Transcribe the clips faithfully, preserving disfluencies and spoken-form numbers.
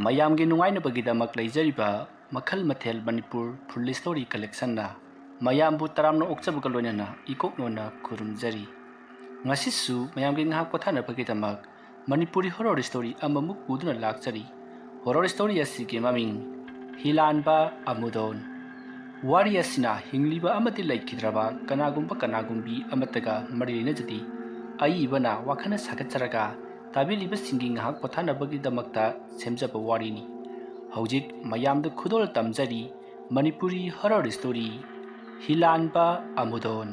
ꯃꯌꯥꯝꯒꯤ ꯅꯨꯡꯉꯥꯏꯅꯕꯒꯤꯗꯃꯛ ꯂꯩꯖꯔꯤꯕ ꯃꯈꯜ ꯃꯊꯦꯜ ꯃꯅꯤꯄꯨꯔ ꯐꯨꯜ ꯁ꯭ꯇꯣꯔꯤ ꯀꯂꯦꯛꯁꯟꯅ ꯃꯌꯥꯝꯕꯨ ꯇꯔꯥꯝꯅ ꯑꯣꯛꯆꯕꯒ ꯂꯣꯏꯅꯅ ꯏꯀꯣꯛ ꯅꯣꯟꯅ ꯈꯨꯔꯨꯝꯖꯔꯤ꯫ ꯉꯁꯤꯁꯨ ꯃꯌꯥꯝꯒꯤ ꯉꯥꯏꯍꯥꯛ ꯄꯣꯊꯥꯅꯕꯒꯤꯗꯃꯛ ꯃꯅꯤꯄꯨꯔꯤ ꯍꯣꯔꯣꯔ ꯁ꯭ꯇꯣꯔꯤ ꯑꯃꯃꯨꯛ ꯄꯨꯗꯨꯅ ꯂꯥꯛꯆꯔꯤ꯫ ꯍꯣꯔꯣꯔ ꯁ꯭ꯇꯣꯔꯤ ꯑꯁꯤꯒꯤ ꯃꯃꯤꯡ ꯍꯤꯂꯥꯟꯕ ꯑꯃꯨꯗꯣꯟ꯫ ꯋꯥꯔꯤ ꯑꯁꯤꯅ ꯍꯤꯡꯂꯤꯕ ꯑꯃꯗꯤ ꯂꯩꯈꯤꯗ꯭ꯔꯕ ꯀꯅꯥꯒꯨꯝꯕ ꯀꯅꯥꯒꯨꯝꯕꯤ ꯑꯃꯠꯇꯒ ꯃꯔꯤ ꯂꯩꯅꯖꯗꯦ꯫ ꯑꯏꯕꯅ ꯋꯥꯈꯜꯅ ꯁꯥꯒꯠꯆꯔꯒ ꯇꯥꯕꯤꯔꯤꯕꯁꯤꯡꯒꯤ ꯉꯥꯏꯍꯥꯛ ꯄꯣꯊꯥꯅꯕꯒꯤꯗꯃꯛꯇ ꯁꯦꯝꯖꯕ ꯋꯥꯔꯤꯅꯤ꯫ ꯍꯧꯖꯤꯛ ꯃꯌꯥꯝꯗ ꯈꯨꯗꯣꯜ ꯇꯝꯖꯔꯤ ꯃꯅꯤꯄꯨꯔꯤ ꯍꯣꯔꯣꯔ ꯁ꯭ꯇꯣꯔꯤ ꯍꯤꯂꯥꯟꯕ ꯑꯃꯨꯗꯣꯟ꯫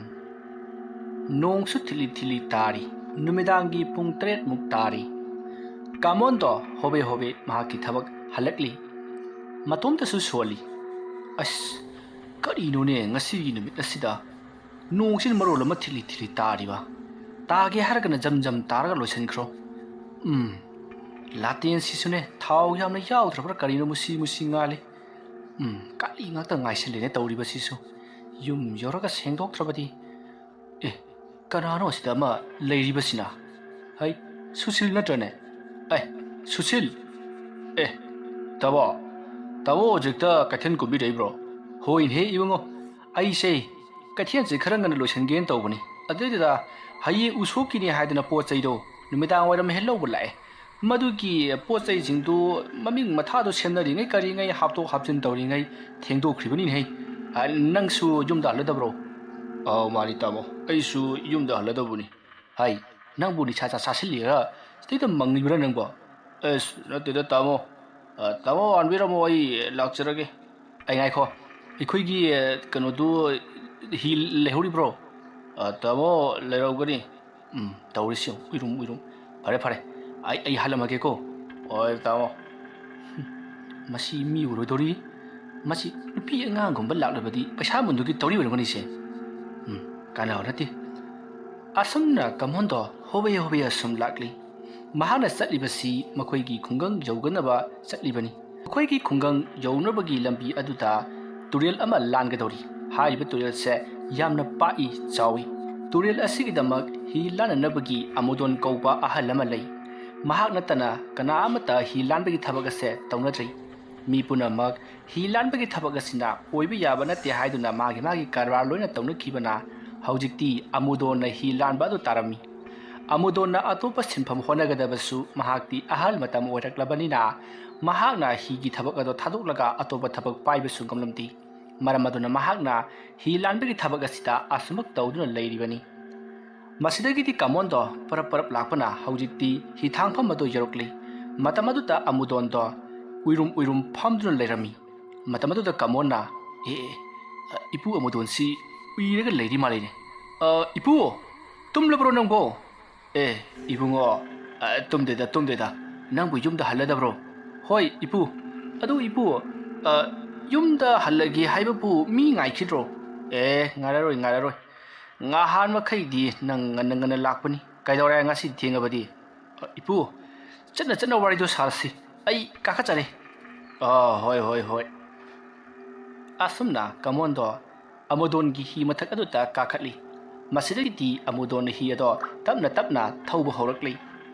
ꯅꯣꯡꯁꯨ ꯊꯤꯂꯤ ꯊꯤꯂꯤ ꯇꯥꯔꯤ꯫ ꯅꯨꯃꯤꯗꯥꯡꯒꯤ ꯄꯨꯡ ꯇꯔꯦꯠꯃꯨꯛ ꯇꯥꯔꯤ꯫ ꯀꯥꯃꯣꯟꯗꯣ ꯍꯣꯕꯦ ꯍꯣꯕꯦ ꯃꯍꯥꯛꯀꯤ ꯊꯕꯛ ꯍꯜꯂꯛꯂꯤ꯫ ꯃꯇꯣꯝꯇꯁꯨ ꯁꯣꯜꯂꯤ꯫ "ꯑꯁ, ꯀꯔꯤꯅꯣꯅꯦ ꯉꯁꯤꯒꯤ ꯅꯨꯃꯤꯠ ꯑꯁꯤꯗ? ꯅꯣꯡꯁꯤꯅ ꯃꯔꯣꯜ ꯑꯃ ꯊꯤꯂꯤ ꯊꯤꯂꯤ ꯇꯥꯔꯤꯕ꯫ ꯇꯥꯒꯦ ꯍꯥꯏꯔꯒꯅ ꯖꯝ ꯖꯝ ꯇꯥꯔꯒ ꯂꯣꯏꯁꯤꯟꯈ꯭ꯔꯣ꯫ ꯎꯝ, ꯂꯥꯇꯦꯟꯁꯤꯁꯨꯅꯦ ꯊꯥꯎ ꯌꯥꯝꯅ ꯌꯥꯎꯗ꯭ꯔꯕ꯭ꯔꯥ ꯀꯔꯤꯅꯣ ꯃꯨꯁꯤ ꯃꯨꯁꯤ ꯉꯥꯜꯂꯤ꯫ ꯎꯝ, ꯀꯥꯂꯤ ꯉꯥꯛꯇ ꯉꯥꯏꯁꯤꯜꯂꯦꯅꯦ ꯇꯧꯔꯤꯕꯁꯤꯁꯨ꯫ ꯌꯨꯝ ꯌꯧꯔꯒ ꯁꯦꯡꯗꯣꯛꯇ꯭ꯔꯕꯗꯤ꯫ ꯑꯦ, ꯀꯅꯥꯅꯣ ꯑꯁꯤꯗ ꯑꯃ ꯂꯩꯔꯤꯕꯁꯤꯅ? ꯍꯩ, ꯁꯨꯁꯤꯜ ꯅꯠꯇ꯭ꯔꯅꯦ? ꯑꯦ, ꯁꯨꯁꯤꯜ! ꯑꯦ, ꯇꯥꯃꯣ, ꯇꯥꯃꯣ ꯍꯧꯖꯤꯛꯇ ꯀꯩꯊꯦꯜ ꯀꯨꯝꯕꯤꯔꯛꯏꯕ꯭ꯔꯣ?" "ꯍꯣꯏꯅꯦꯍꯦ ꯏꯕꯨꯡꯉꯣ, ꯑꯩꯁꯦ ꯀꯩꯊꯦꯜꯁꯦ ꯈꯔ ꯉꯟꯅ ꯂꯣꯏꯁꯤꯟꯒꯦꯅ ꯇꯧꯕꯅꯤ꯫ ꯑꯗꯨꯗꯨꯗ ꯍꯌꯦꯡ ꯎꯁꯣꯞꯀꯤꯅꯤ ꯍꯥꯏꯗꯅ ꯄꯣꯠ ꯆꯩꯗꯣ ꯅꯨꯃꯤꯗꯥꯡ ꯋꯥꯏꯔꯝ ꯍꯦꯛ ꯂꯧꯕ ꯂꯥꯛꯑꯦ꯫ ꯃꯗꯨꯒꯤ ꯄꯣꯠ ꯆꯩꯁꯤꯡꯗꯨ ꯃꯃꯤꯡ ꯃꯊꯥꯗꯣ ꯁꯦꯝꯅꯔꯤꯉꯩ ꯀꯔꯤꯉꯩ ꯍꯥꯞꯇꯣꯛ ꯍꯥꯞꯆꯤꯟ ꯇꯧꯔꯤꯉꯩ ꯊꯦꯡꯗꯣꯛꯈ꯭ꯔꯤꯕꯅꯤꯅꯦꯍꯦ꯫ ꯑ, ꯅꯪꯁꯨ ꯌꯨꯝꯗ ꯍꯜꯂꯗꯕ꯭ꯔꯣ?" "ꯑꯧ, ꯃꯥꯅꯤ ꯇꯥꯃꯣ, ꯑꯩꯁꯨ ꯌꯨꯝꯗ ꯍꯜꯂꯗꯧꯕꯅꯤ꯫ ꯍꯥꯏ, ꯅꯪꯕꯨ ꯅꯤꯁꯥ ꯆꯥ ꯆꯥꯁꯤꯜꯂꯤꯔ ꯁꯤꯗꯩꯗ ꯃꯪꯉꯤꯕ꯭ꯔꯥ ꯅꯪꯕꯣ?" "ꯑꯁ, ꯅꯠꯇꯦꯗ ꯇꯥꯃꯣ꯫ ꯑ, ꯇꯥꯃꯣ ꯋꯥꯟꯕꯤꯔꯝꯃꯣ, ꯑꯩ ꯂꯥꯛꯆꯔꯒꯦ꯫ ꯑꯩ ꯉꯥꯏꯈꯣ, ꯑꯩꯈꯣꯏꯒꯤ, ꯑ, ꯀꯩꯅꯣꯗꯨ ꯍꯤ ꯂꯩꯍꯧꯔꯤꯕ꯭ꯔꯣ?" "ꯑ, ꯇꯥꯃꯣ, ꯂꯩꯔꯧꯒꯅꯤ꯫ ꯎꯝ, ꯇꯧꯔꯤꯁꯤ ꯌꯦꯡꯉꯨ, ꯎꯏꯔꯨꯝ, ꯎꯏꯔꯨꯝ꯫ ꯐꯔꯦ, ꯐꯔꯦ, ꯑꯩ, ꯑꯩ ꯍꯜꯂꯝꯃꯒꯦꯀꯣ꯫ ꯍꯣꯏ, ꯇꯥꯃꯣ꯫" ꯃꯁꯤ ꯃꯤ ꯎꯔꯣꯏꯗꯧꯔꯤ꯫ ꯃꯁꯤ ꯅꯨꯄꯤ ꯑꯉꯥꯡꯒꯨꯝꯕ ꯂꯥꯛꯂꯕꯗꯤ ꯄꯩꯁꯥ ꯃꯨꯟꯗꯨꯒꯤ ꯇꯧꯔꯤ ꯑꯣꯏꯔꯝꯒꯅꯤꯁꯦ꯫ ꯎꯝ, ꯀꯥꯟꯅꯕ ꯅꯠꯇꯦ꯫ ꯑꯁꯨꯝꯅ ꯀꯝꯍꯣꯟꯗꯣ ꯍꯣꯕꯦ ꯍꯣꯕꯦ ꯑꯁꯨꯝ ꯂꯥꯛꯂꯤ꯫ ꯃꯍꯥꯛꯅ ꯆꯠꯂꯤꯕꯁꯤ ꯃꯈꯣꯏꯒꯤ ꯈꯨꯡꯒꯪ ꯌꯧꯒꯅꯕ ꯆꯠꯂꯤꯕꯅꯤ꯫ ꯃꯈꯣꯏꯒꯤ ꯈꯨꯡꯒꯪ ꯌꯧꯅꯕꯒꯤ ꯂꯝꯕꯤ ꯑꯗꯨꯗ ꯇꯨꯔꯦꯜ ꯑꯃ ꯂꯥꯟꯒꯗꯧꯔꯤ꯫ ꯍꯥꯏꯔꯤꯕ ꯇꯨꯔꯦꯜꯁꯦ ꯌꯥꯝꯅ ꯄꯥꯛꯏ, ꯆꯥꯎꯏ꯫ ꯇꯨꯔꯦꯜ ꯑꯁꯤꯒꯤꯗꯃꯛ ꯍꯤ ꯂꯥꯟꯅꯅꯕꯒꯤ ꯑꯃꯨꯗꯣꯟ ꯀꯧꯕ ꯑꯍꯜ ꯑꯃ ꯂꯩ꯫ ꯃꯍꯥꯛ ꯅꯠꯇꯅ ꯀꯅꯥ ꯑꯃꯠꯇ ꯍꯤ ꯂꯥꯟꯕꯒꯤ ꯊꯕꯛ ꯑꯁꯦ ꯇꯧꯅꯗ꯭ꯔꯤ꯫ ꯃꯤ ꯄꯨꯝꯅꯃꯛ ꯍꯤ ꯂꯥꯟꯕꯒꯤ ꯊꯕꯛ ꯑꯁꯤꯅ ꯑꯣꯏꯕ ꯌꯥꯕ ꯅꯠꯇꯦ ꯍꯥꯏꯗꯨꯅ ꯃꯥꯒꯤ ꯃꯥꯒꯤ ꯀꯔꯕꯥꯔ ꯂꯣꯏꯅ ꯇꯧꯅꯈꯤꯕꯅ ꯍꯧꯖꯤꯛꯇꯤ ꯑꯃꯨꯗꯣꯟꯅ ꯍꯤ ꯂꯥꯟꯕ ꯑꯗꯨ ꯇꯥꯔꯝꯃꯤ꯫ ꯑꯃꯨꯗꯣꯟꯅ ꯑꯇꯣꯞꯄ ꯁꯤꯟꯐꯝ ꯍꯣꯠꯅꯒꯗꯕꯁꯨ ꯃꯍꯥꯛꯇꯤ ꯑꯍꯜ ꯃꯇꯝ ꯑꯣꯏꯔꯛꯂꯕꯅꯤꯅ ꯃꯍꯥꯛꯅ ꯍꯤꯒꯤ ꯊꯕꯛ ꯑꯗꯨ ꯊꯥꯗꯣꯛꯂꯒ ꯑꯇꯣꯞꯄ ꯊꯕꯛ ꯄꯥꯏꯕꯁꯨ ꯉꯝꯂꯝꯗꯦ꯫ ꯃꯔꯝ ꯑꯗꯨꯅ ꯃꯍꯥꯛꯅ ꯍꯤ ꯂꯥꯟꯕꯒꯤ ꯊꯕꯛ ꯑꯁꯤꯗ ꯑꯁꯨꯃꯛ ꯇꯧꯗꯨꯅ ꯂꯩꯔꯤꯕꯅꯤ꯫ ꯃꯁꯤꯗꯒꯤꯗꯤ ꯀꯃꯣꯟꯗꯣ ꯄꯔꯞ ꯄꯔꯞ ꯂꯥꯛꯄꯅ ꯍꯧꯖꯤꯛꯇꯤ ꯍꯤꯊꯥꯡꯐꯝ ꯑꯗꯨ ꯌꯧꯔꯛꯂꯤ꯫ ꯃꯇꯝ ꯑꯗꯨꯗ ꯑꯃꯨꯗꯣꯟꯗꯣ ꯎꯏꯔꯨꯝ ꯎꯏꯔꯨꯝ ꯐꯝꯗꯨꯅ ꯂꯩꯔꯝꯃꯤ꯫ ꯃꯇꯝ ꯑꯗꯨꯗ ꯀꯃꯣꯟꯅ, "ꯑꯦ, ꯑꯦ, ꯏꯄꯨ ꯑꯃꯨꯗꯣꯟꯁꯤ ꯎꯏꯔꯒ ꯂꯩꯔꯤ ꯃꯥꯜꯂꯤꯅꯦ꯫ ꯑ, ꯏꯄꯨ, ꯇꯨꯝꯂꯕ꯭ꯔꯣ ꯅꯪꯕꯣ?" "ꯑꯦ, ꯏꯕꯨꯡꯉꯣ, ꯑ, ꯇꯨꯝꯗꯦꯗ, ꯇꯨꯝꯗꯦꯗ꯫ ꯅꯪꯕꯨ ꯌꯨꯝꯗ ꯍꯜꯂꯗꯕ꯭ꯔꯣ?" "ꯍꯣꯏ, ꯏꯄꯨ꯫ ꯑꯗꯨ ꯏꯄꯨ, ꯑ, ꯌꯨꯝꯗ ꯍꯜꯂꯒꯦ ꯍꯥꯏꯕꯕꯨ ꯃꯤ ꯉꯥꯏꯈꯤꯗ꯭ꯔꯣ?" "ꯑꯦ, ꯉꯥꯏꯔꯔꯣꯏ, ꯉꯥꯏꯔꯔꯣꯏ꯫ ꯉꯍꯥꯟ ꯃꯈꯩꯗꯤ ꯅꯪ ꯉꯟꯅ ꯉꯟꯅ ꯂꯥꯛꯄꯅꯤ꯫ ꯀꯩꯗꯧꯔꯦ ꯉꯁꯤ ꯊꯦꯡꯉꯕꯗꯤ?" "ꯑ, ꯏꯄꯨ, ꯆꯠꯅ ꯆꯠꯅ ꯋꯥꯔꯤꯗꯣ ꯁꯥꯔꯁꯤ꯫ ꯑꯩ ꯀꯥꯈꯠꯆꯔꯦ꯫" "ꯑ, ꯍꯣꯏ, ꯍꯣꯏ, ꯍꯣꯏ꯫" ꯑꯁꯨꯝꯅ ꯀꯃꯣꯟꯗꯣ ꯑꯃꯨꯗꯣꯟꯒꯤ ꯍꯤ ꯃꯊꯛ ꯑꯗꯨꯗ ꯀꯥꯈꯠꯂꯤ꯫ ꯃꯁꯤꯗꯒꯤꯗꯤ ꯑꯃꯨꯗꯣꯟꯅ ꯍꯤ ꯑꯗꯣ ꯇꯞꯅ ꯇꯞꯅ ꯊꯧꯕ ꯍꯧꯔꯛꯂꯤ꯫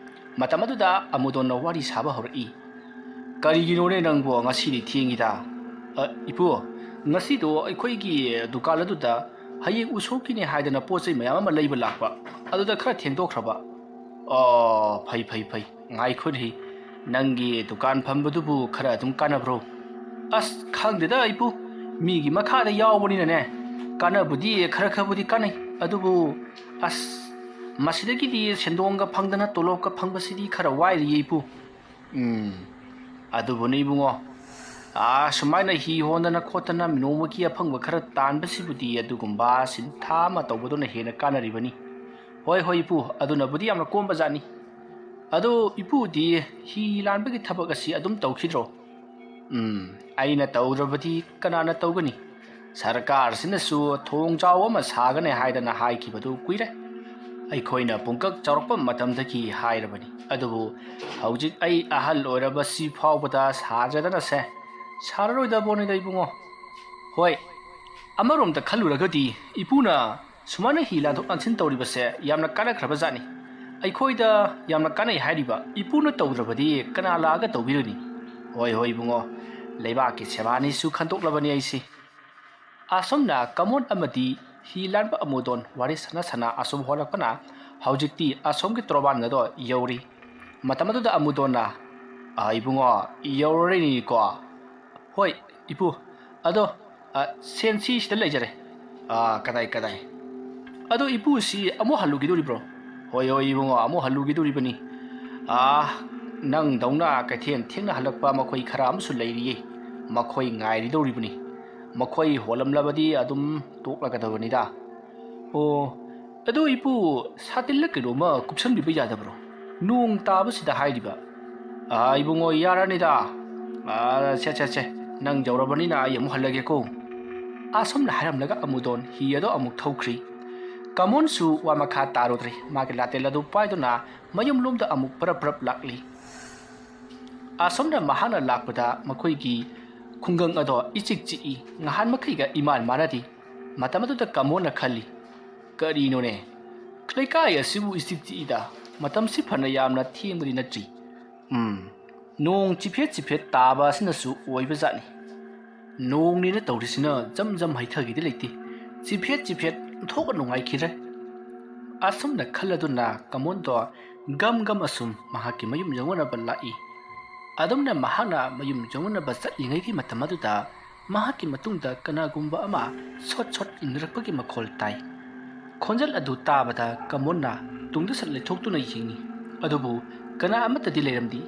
ꯃꯇꯝ ꯑꯗꯨꯗ ꯑꯃꯨꯗꯣꯟꯅ ꯋꯥꯔꯤ ꯁꯥꯕ ꯍꯧꯔꯛꯏ꯫ "ꯀꯔꯤꯒꯤꯅꯣꯅꯦ ꯅꯪꯕꯨ ꯉꯁꯤꯗꯤ ꯊꯦꯡꯉꯤꯗ?" "ꯑ, ꯏꯄꯨ, ꯉꯁꯤꯗꯣ ꯑꯩꯈꯣꯏꯒꯤ ꯗꯨꯀꯥꯟ ꯑꯗꯨꯗ ꯍꯌꯦꯡ ꯎꯁꯣꯞꯀꯤꯅꯦ ꯍꯥꯏꯗꯅ ꯄꯣꯠ ꯆꯩ ꯃꯌꯥꯝ ꯑꯃ ꯂꯩꯕ ꯂꯥꯛꯄ, ꯑꯗꯨꯗ ꯈꯔ ꯊꯦꯡꯗꯣꯛꯈ꯭ꯔꯕ꯫" "ꯑꯣ, ꯐꯩ, ꯐꯩ, ꯐꯩ꯫ ꯉꯥꯏꯈꯣꯅꯦ, ꯅꯪꯒꯤ ꯗꯨꯀꯥꯟ ꯐꯝꯕꯗꯨꯕꯨ ꯈꯔ ꯑꯗꯨꯝ ꯀꯥꯟꯅꯕ꯭ꯔꯣ?" "ꯑꯁ, ꯈꯪꯗꯦꯗ ꯏꯄꯨ, ꯃꯤꯒꯤ ꯃꯈꯥꯗ ꯌꯥꯎꯕꯅꯤꯅꯅꯦ, ꯀꯥꯟꯅꯕꯗꯤ ꯈꯔ ꯈꯔꯕꯨꯗꯤ ꯀꯥꯟꯅꯩ, ꯑꯗꯨꯕꯨ ꯑꯁ, ꯃꯁꯤꯗꯒꯤꯗꯤ ꯁꯦꯟꯗꯣꯡꯒ ꯐꯪꯗꯅ ꯇꯣꯂꯣꯞꯀ ꯐꯪꯕꯁꯤꯗꯤ ꯈꯔ ꯋꯥꯏꯔꯤꯌꯦ ꯏꯄꯨ꯫" "ꯎꯝ, ꯑꯗꯨꯕꯨꯅꯤ ꯏꯕꯨꯡꯉꯣ, ꯑꯥ, ꯁꯨꯃꯥꯏꯅ ꯍꯤ ꯍꯣꯟꯗꯅ ꯈꯣꯠꯇꯅ ꯅꯣꯡꯃꯒꯤ ꯑꯐꯪꯕ ꯈꯔ ꯇꯥꯟꯕꯁꯤꯕꯨꯗꯤ ꯑꯗꯨꯒꯨꯝꯕ ꯁꯤꯟꯊꯥ ꯑꯃ ꯇꯧꯕꯗꯨꯅ ꯍꯦꯟꯅ ꯀꯥꯟꯅꯔꯤꯕꯅꯤ꯫" "ꯍꯣꯏ, ꯍꯣꯏ ꯏꯄꯨ, ꯑꯗꯨꯅꯕꯨꯗꯤ ꯌꯥꯝꯅ ꯀꯣꯝꯕꯖꯥꯠꯅꯤ꯫ ꯑꯗꯣ ꯏꯄꯨꯗꯤ ꯍꯤ ꯂꯥꯟꯕꯒꯤ ꯊꯕꯛ ꯑꯁꯤ ꯑꯗꯨꯝ ꯇꯧꯈꯤꯗ꯭ꯔꯣ?" "ꯎꯝ, ꯑꯩꯅ ꯇꯧꯗ꯭ꯔꯕꯗꯤ ꯀꯅꯥꯅ ꯇꯧꯒꯅꯤ? ꯁꯔꯀꯥꯔꯁꯤꯅꯁꯨ ꯊꯣꯡ ꯖꯥꯎ ꯑꯃ ꯁꯥꯒꯅꯤ ꯍꯥꯏꯗꯅ ꯍꯥꯏꯈꯤꯕꯗꯨ ꯀꯨꯏꯔꯦ꯫ ꯑꯩꯈꯣꯏꯅ ꯄꯨꯡꯀꯛ ꯆꯥꯎꯔꯛꯄ ꯃꯇꯝꯗꯒꯤ ꯍꯥꯏꯔꯕꯅꯤ꯫ ꯑꯗꯨꯕꯨ ꯍꯧꯖꯤꯛ ꯑꯩ ꯑꯍꯜ ꯑꯣꯏꯔꯕꯁꯤ ꯐꯥꯎꯕꯗ ꯁꯥꯗ꯭ꯔꯗꯅꯁꯦ ꯁꯥꯔꯔꯣꯏꯗꯕꯣꯅꯤꯗ ꯏꯕꯨꯡꯉꯣ꯫ ꯍꯣꯏ, ꯑꯃꯔꯣꯝꯗ ꯈꯜꯂꯨꯔꯒꯗꯤ ꯏꯄꯨꯅ ꯁꯨꯃꯥꯏꯅ ꯍꯤ ꯂꯥꯟꯊꯣꯛ ꯂꯥꯟꯁꯤꯟ ꯇꯧꯔꯤꯕꯁꯦ ꯌꯥꯝꯅ ꯀꯥꯟꯅꯈ꯭ꯔꯕ ꯖꯥꯠꯅꯤ꯫ ꯑꯩꯈꯣꯏꯗ ꯌꯥꯝꯅ ꯀꯥꯟꯅꯩ ꯍꯥꯏꯔꯤꯕ ꯏꯄꯨꯅ ꯇꯧꯗ꯭ꯔꯕꯗꯤ ꯀꯅꯥ ꯂꯥꯛꯑꯒ ꯇꯧꯕꯤꯔꯨꯅꯤ? ꯍꯣꯏ, ꯍꯣꯏ, ꯏꯕꯨꯡꯉꯣ, ꯂꯩꯕꯥꯛꯀꯤ ꯁꯦꯕꯥꯅꯤꯁꯨ ꯈꯟꯗꯣꯛꯂꯕꯅꯤ ꯑꯩꯁꯤ꯫ ꯑꯁꯨꯝꯅ ꯀꯃꯣꯟ ꯑꯃꯗꯤ ꯍꯤ ꯂꯥꯟꯕ ꯑꯃꯨꯗꯣꯟ ꯋꯥꯔꯤ ꯁꯥꯟꯅ ꯁꯥꯟꯅ ꯑꯁꯨꯝ ꯍꯣꯜꯂꯛꯄꯅ ꯍꯧꯖꯤꯛꯇꯤ ꯑꯁꯣꯝꯒꯤ ꯇꯣꯔꯕꯥꯟ ꯑꯗꯣ ꯌꯧꯔꯤ꯫ ꯃꯇꯝ ꯑꯗꯨꯗ ꯑꯃꯨꯗꯣꯟꯅ, "ꯑ, ꯏꯕꯨꯡꯉꯣ, ꯌꯧꯔꯅꯤꯀꯣ?" "ꯍꯣꯏ, ꯏꯄꯨ꯫ ꯑꯗꯣ, ꯑ, ꯁꯦꯟꯁꯤ ꯁꯤꯗ ꯂꯩꯖꯔꯦ꯫" "ꯑ, ꯀꯗꯥꯏ, ꯀꯗꯥꯏ?" "ꯑꯗꯣ ꯏꯄꯨꯁꯤ ꯑꯃꯨꯛ ꯍꯜꯂꯨꯈꯤꯗꯣꯔꯤꯕ꯭ꯔꯣ?" "ꯍꯣꯏ, ꯍꯣꯏ, ꯏꯕꯨꯡꯉꯣ, ꯑꯃꯨꯛ ꯍꯜꯂꯨꯈꯤꯗꯣꯔꯤꯕꯅꯤ꯫ ꯑ, ꯅꯪꯗꯧꯅ ꯀꯩꯊꯦꯜ ꯊꯦꯡꯅ ꯍꯜꯂꯛꯄ ꯃꯈꯣꯏ ꯈꯔ ꯑꯃꯁꯨ ꯂꯩꯔꯤꯌꯦ꯫ ꯃꯈꯣꯏ ꯉꯥꯏꯔꯤꯗꯧꯔꯤꯕꯅꯤ꯫ ꯃꯈꯣꯏ ꯍꯣꯜꯂꯝꯂꯕꯗꯤ ꯑꯗꯨꯝ ꯇꯣꯛꯂꯒꯗꯕꯅꯤꯗ꯫" "ꯑꯣ, ꯑꯗꯨ ꯏꯄꯨ, ꯁꯥꯇꯤꯟꯂ ꯀꯩꯅꯣꯝꯃ ꯀꯨꯞꯁꯟꯕꯤꯕ ꯌꯥꯗꯕ꯭ꯔꯣ? ꯅꯣꯡ ꯇꯥꯕꯁꯤꯗ ꯍꯥꯏꯔꯤꯕ꯫" "ꯑꯥ, ꯏꯕꯨꯡꯉꯣ, ꯌꯥꯔꯅꯤꯗ꯫ ꯑꯥ, ꯁꯦ, ꯁꯦ, ꯁꯦ, ꯅꯪ ꯌꯧꯔꯕꯅꯤꯅ ꯑꯩ ꯑꯃꯨꯛ ꯍꯜꯂꯒꯦꯀꯣ꯫" ꯑꯁꯨꯝꯅ ꯍꯥꯏꯔꯝꯂꯒ ꯑꯃꯨꯗꯣꯟ ꯍꯤ ꯑꯗꯣ ꯑꯃꯨꯛ ꯊꯧꯈ꯭ꯔꯤ꯫ ꯀꯃꯣꯟꯁꯨ ꯋꯥ ꯃꯈꯥ ꯇꯥꯔꯨꯗ꯭ꯔꯦ꯫ ꯃꯥꯒꯤ ꯂꯥꯇꯦꯜ ꯑꯗꯨ ꯄꯥꯏꯗꯨꯅ ꯃꯌꯨꯝꯂꯣꯝꯗ ꯑꯃꯨꯛ ꯄꯔꯞ ꯄꯔꯞ ꯂꯥꯛꯂꯤ꯫ ꯑꯁꯨꯝꯅ ꯃꯍꯥꯛꯅ ꯂꯥꯛꯄꯗ ꯃꯈꯣꯏꯒꯤ ꯈꯨꯡꯒꯪ ꯑꯗꯣ ꯏꯆꯤꯛ ꯆꯤꯛꯏ꯫ ꯉꯍꯥꯟ ꯃꯈꯩꯒ ꯏꯃꯥꯟ ꯃꯥꯟꯅꯗꯦ꯫ ꯃꯇꯝ ꯑꯗꯨꯗ ꯀꯃꯣꯟꯅ ꯈꯜꯂꯤ, "ꯀꯔꯤꯅꯣꯅꯦ? ꯂꯩꯀꯥꯏ ꯑꯁꯤꯕꯨ ꯏꯆꯤꯛ ꯆꯤꯛꯏꯗ꯫ ꯃꯇꯝꯁꯤ ꯐꯅ ꯌꯥꯝꯅ ꯊꯦꯡꯕꯗꯤ ꯅꯠꯇ꯭ꯔꯤ꯫ ꯎꯝ, ꯅꯣꯡ ꯆꯤꯐꯦꯠ ꯆꯤꯐꯦꯠ ꯇꯥꯕ ꯑꯁꯤꯅꯁꯨ ꯑꯣꯏꯕ ꯖꯥꯠꯅꯤ꯫ ꯅꯣꯡꯅꯦꯅ ꯇꯧꯔꯤꯁꯤꯅ ꯖꯝ ꯖꯝ ꯍꯩꯊꯈꯤꯗꯤ ꯂꯩꯇꯦ꯫ ꯆꯤꯐꯦꯠ ꯆꯤꯐꯦꯠ ꯑꯣꯟꯊꯣꯛꯅ ꯅꯨꯡꯉꯥꯏꯈꯤꯗ꯭ꯔꯦ꯫" ꯑꯁꯨꯝꯅ ꯈꯜꯂꯗꯨꯅ ꯀꯃꯣꯟꯗꯣ ꯒꯝ ꯒꯝ ꯑꯁꯨꯝ ꯃꯍꯥꯛꯀꯤ ꯃꯌꯨꯝ ꯌꯧꯅꯅꯕ ꯂꯥꯛꯏ꯫ ꯑꯗꯨꯝꯅ ꯃꯍꯥꯛꯅ ꯃꯌꯨꯝ ꯌꯧꯅꯅꯕ ꯆꯠꯂꯤꯉꯩꯒꯤ ꯃꯇꯝ ꯑꯗꯨꯗ ꯃꯍꯥꯛꯀꯤ ꯃꯇꯨꯡꯗ ꯀꯅꯥꯒꯨꯝꯕ ꯑꯃ ꯁꯣꯠ ꯁꯣꯠ ꯏꯟꯅꯔꯛꯄꯒꯤ ꯃꯈꯣꯜ ꯇꯥꯏ꯫ ꯈꯣꯟꯖꯦꯜ ꯑꯗꯨ ꯇꯥꯕꯗ ꯀꯃꯣꯟꯅ ꯇꯨꯡꯗ ꯁꯠ ꯂꯩꯊꯣꯛꯇꯨꯅ ꯌꯦꯡꯉꯤ꯫ ꯑꯗꯨꯕꯨ ꯀꯅꯥ ꯑꯃꯠꯇꯗꯤ ꯂꯩꯔꯝꯗꯦ꯫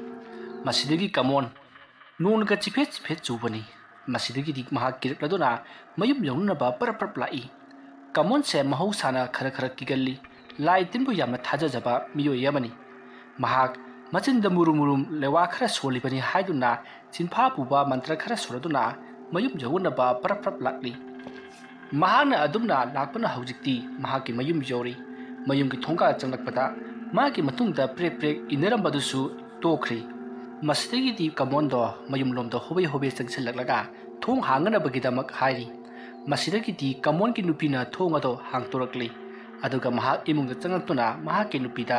ꯃꯁꯤꯗꯒꯤ ꯀꯃꯣꯟ ꯅꯣꯡꯒ ꯆꯤꯐꯦꯠ ꯆꯤꯐꯦꯠ ꯆꯨꯕꯅꯤ꯫ ꯃꯁꯤꯗꯒꯤꯗꯤ ꯃꯍꯥꯛ ꯀꯤꯔꯛꯂꯗꯨꯅ ꯃꯌꯨꯝ ꯌꯧꯅꯅꯕ ꯄꯔꯞ ꯄꯔꯞ ꯂꯥꯛꯏ꯫ ꯀꯃꯣꯟꯁꯦ ꯃꯍꯧꯁꯥꯅ ꯈꯔ ꯈꯔ ꯀꯤꯒꯜꯂꯤ꯫ ꯂꯥꯏ ꯇꯤꯟꯕꯨ ꯌꯥꯝꯅ ꯊꯥꯖꯖꯕ ꯃꯤꯑꯣꯏ ꯑꯃꯅꯤ꯫ ꯃꯍꯥꯛ ꯃꯆꯤꯟꯗ ꯃꯨꯔꯨꯝ ꯃꯨꯔꯨꯝ ꯂꯩꯋꯥ ꯈꯔ ꯁꯣꯜꯂꯤꯕꯅꯤ ꯍꯥꯏꯗꯨꯅ ꯆꯤꯟꯐꯥ ꯄꯨꯕ ꯃꯟꯇ꯭ꯔ ꯈꯔ ꯁꯣꯟꯂꯗꯨꯅ ꯃꯌꯨꯝ ꯌꯧꯅꯅꯕ ꯄꯔꯞ ꯄꯔꯞ ꯂꯥꯛꯂꯤ꯫ ꯃꯍꯥꯛꯅ ꯑꯗꯨꯝꯅ ꯂꯥꯛꯄꯅ ꯍꯧꯖꯤꯛꯇꯤ ꯃꯍꯥꯛꯀꯤ ꯃꯌꯨꯝ ꯌꯧꯔꯤ꯫ ꯃꯌꯨꯝꯒꯤ ꯊꯣꯡꯒꯥꯜ ꯆꯪꯂꯛꯄꯗ ꯃꯥꯒꯤ ꯃꯇꯨꯡꯗ ꯄ꯭ꯔꯦꯛ ꯄ꯭ꯔꯦꯛ ꯏꯟꯅꯔꯝꯕꯗꯨꯁꯨ ꯇꯣꯛꯈ꯭ꯔꯤ꯫ ꯃꯁꯤꯗꯒꯤꯗꯤ ꯀꯃꯣꯟꯗꯣ ꯃꯌꯨꯝꯂꯣꯝꯗ ꯍꯣꯕꯦ ꯍꯣꯕꯦ ꯆꯪꯁꯤꯜꯂꯛꯂꯒ ꯊꯣꯡ ꯍꯥꯡꯅꯅꯕꯒꯤꯗꯃꯛ ꯍꯥꯏꯔꯤ꯫ ꯃꯁꯤꯗꯒꯤꯗꯤ ꯀꯃꯣꯟꯒꯤ ꯅꯨꯄꯤꯅ ꯊꯣꯡ ꯑꯗꯣ ꯍꯥꯡꯇꯣꯔꯛꯂꯤ꯫ ꯑꯗꯨꯒ ꯃꯍꯥꯛ ꯏꯃꯨꯡꯗ ꯆꯪꯂꯛꯇꯨꯅ ꯃꯍꯥꯛꯀꯤ ꯅꯨꯄꯤꯗ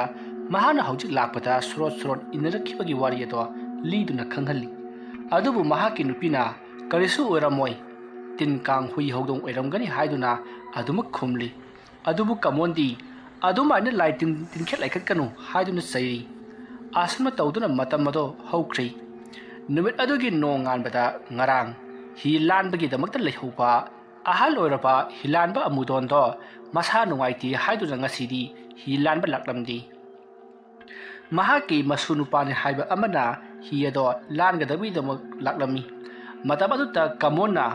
ꯃꯍꯥꯛꯅ ꯍꯧꯖꯤꯛ ꯂꯥꯛꯄꯗ ꯁꯣꯔꯣꯠ ꯁꯣꯔꯣꯠ ꯏꯟꯅꯔꯛꯈꯤꯕꯒꯤ ꯋꯥꯔꯤ ꯑꯗꯣ ꯂꯤꯗꯨꯅ ꯈꯪꯍꯜꯂꯤ꯫ ꯑꯗꯨꯕꯨ ꯃꯍꯥꯛꯀꯤ ꯅꯨꯄꯤꯅ "ꯀꯔꯤꯁꯨ ꯑꯣꯏꯔꯝꯃꯣꯏ, ꯇꯤꯟ ꯀꯥꯡ ꯍꯨꯏ ꯍꯧꯗꯣꯡ ꯑꯣꯏꯔꯝꯒꯅꯤ" ꯍꯥꯏꯗꯨꯅ ꯑꯗꯨꯃꯛ ꯈꯨꯝꯂꯤ꯫ ꯑꯗꯨꯕꯨ ꯀꯃꯣꯟꯗꯤ "ꯑꯗꯨꯃꯥꯏꯅ ꯂꯥꯏ ꯇꯤꯟ ꯇꯤꯟꯈꯦꯠ ꯂꯥꯏꯈꯠꯀꯅꯨ" ꯍꯥꯏꯗꯨꯅ ꯆꯩꯔꯤ꯫ ꯑꯁꯨꯝꯅ ꯇꯧꯗꯨꯅ ꯃꯇꯝ ꯑꯗꯣ ꯍꯧꯈ꯭ꯔꯦ꯫ ꯅꯨꯃꯤꯠ ꯑꯗꯨꯒꯤ ꯅꯣꯡꯉꯥꯟꯕꯗ ꯉꯔꯥꯡ ꯍꯤ ꯂꯥꯟꯕꯒꯤꯗꯃꯛꯇ ꯂꯩꯍꯧꯕ ꯑꯍꯜ ꯑꯣꯏꯔꯕ ꯍꯤꯂꯥꯟꯕ ꯑꯃꯨꯗꯣꯟꯗꯣ ꯃꯁꯥ ꯅꯨꯡꯉꯥꯏꯇꯦ ꯍꯥꯏꯗꯨꯅ ꯉꯁꯤꯗꯤ ꯍꯤ ꯂꯥꯟꯕ ꯂꯥꯛꯂꯝꯗꯦ꯫ ꯃꯍꯥꯛꯀꯤ ꯃꯁꯨ ꯅꯨꯄꯥꯅꯤ ꯍꯥꯏꯕ ꯑꯃꯅ ꯍꯤ ꯑꯗꯣ ꯂꯥꯟꯒꯗꯕꯒꯤꯗꯃꯛ ꯂꯥꯛꯂꯝꯃꯤ꯫ ꯃꯇꯝ ꯑꯗꯨꯗ ꯀꯃꯣꯟꯅ,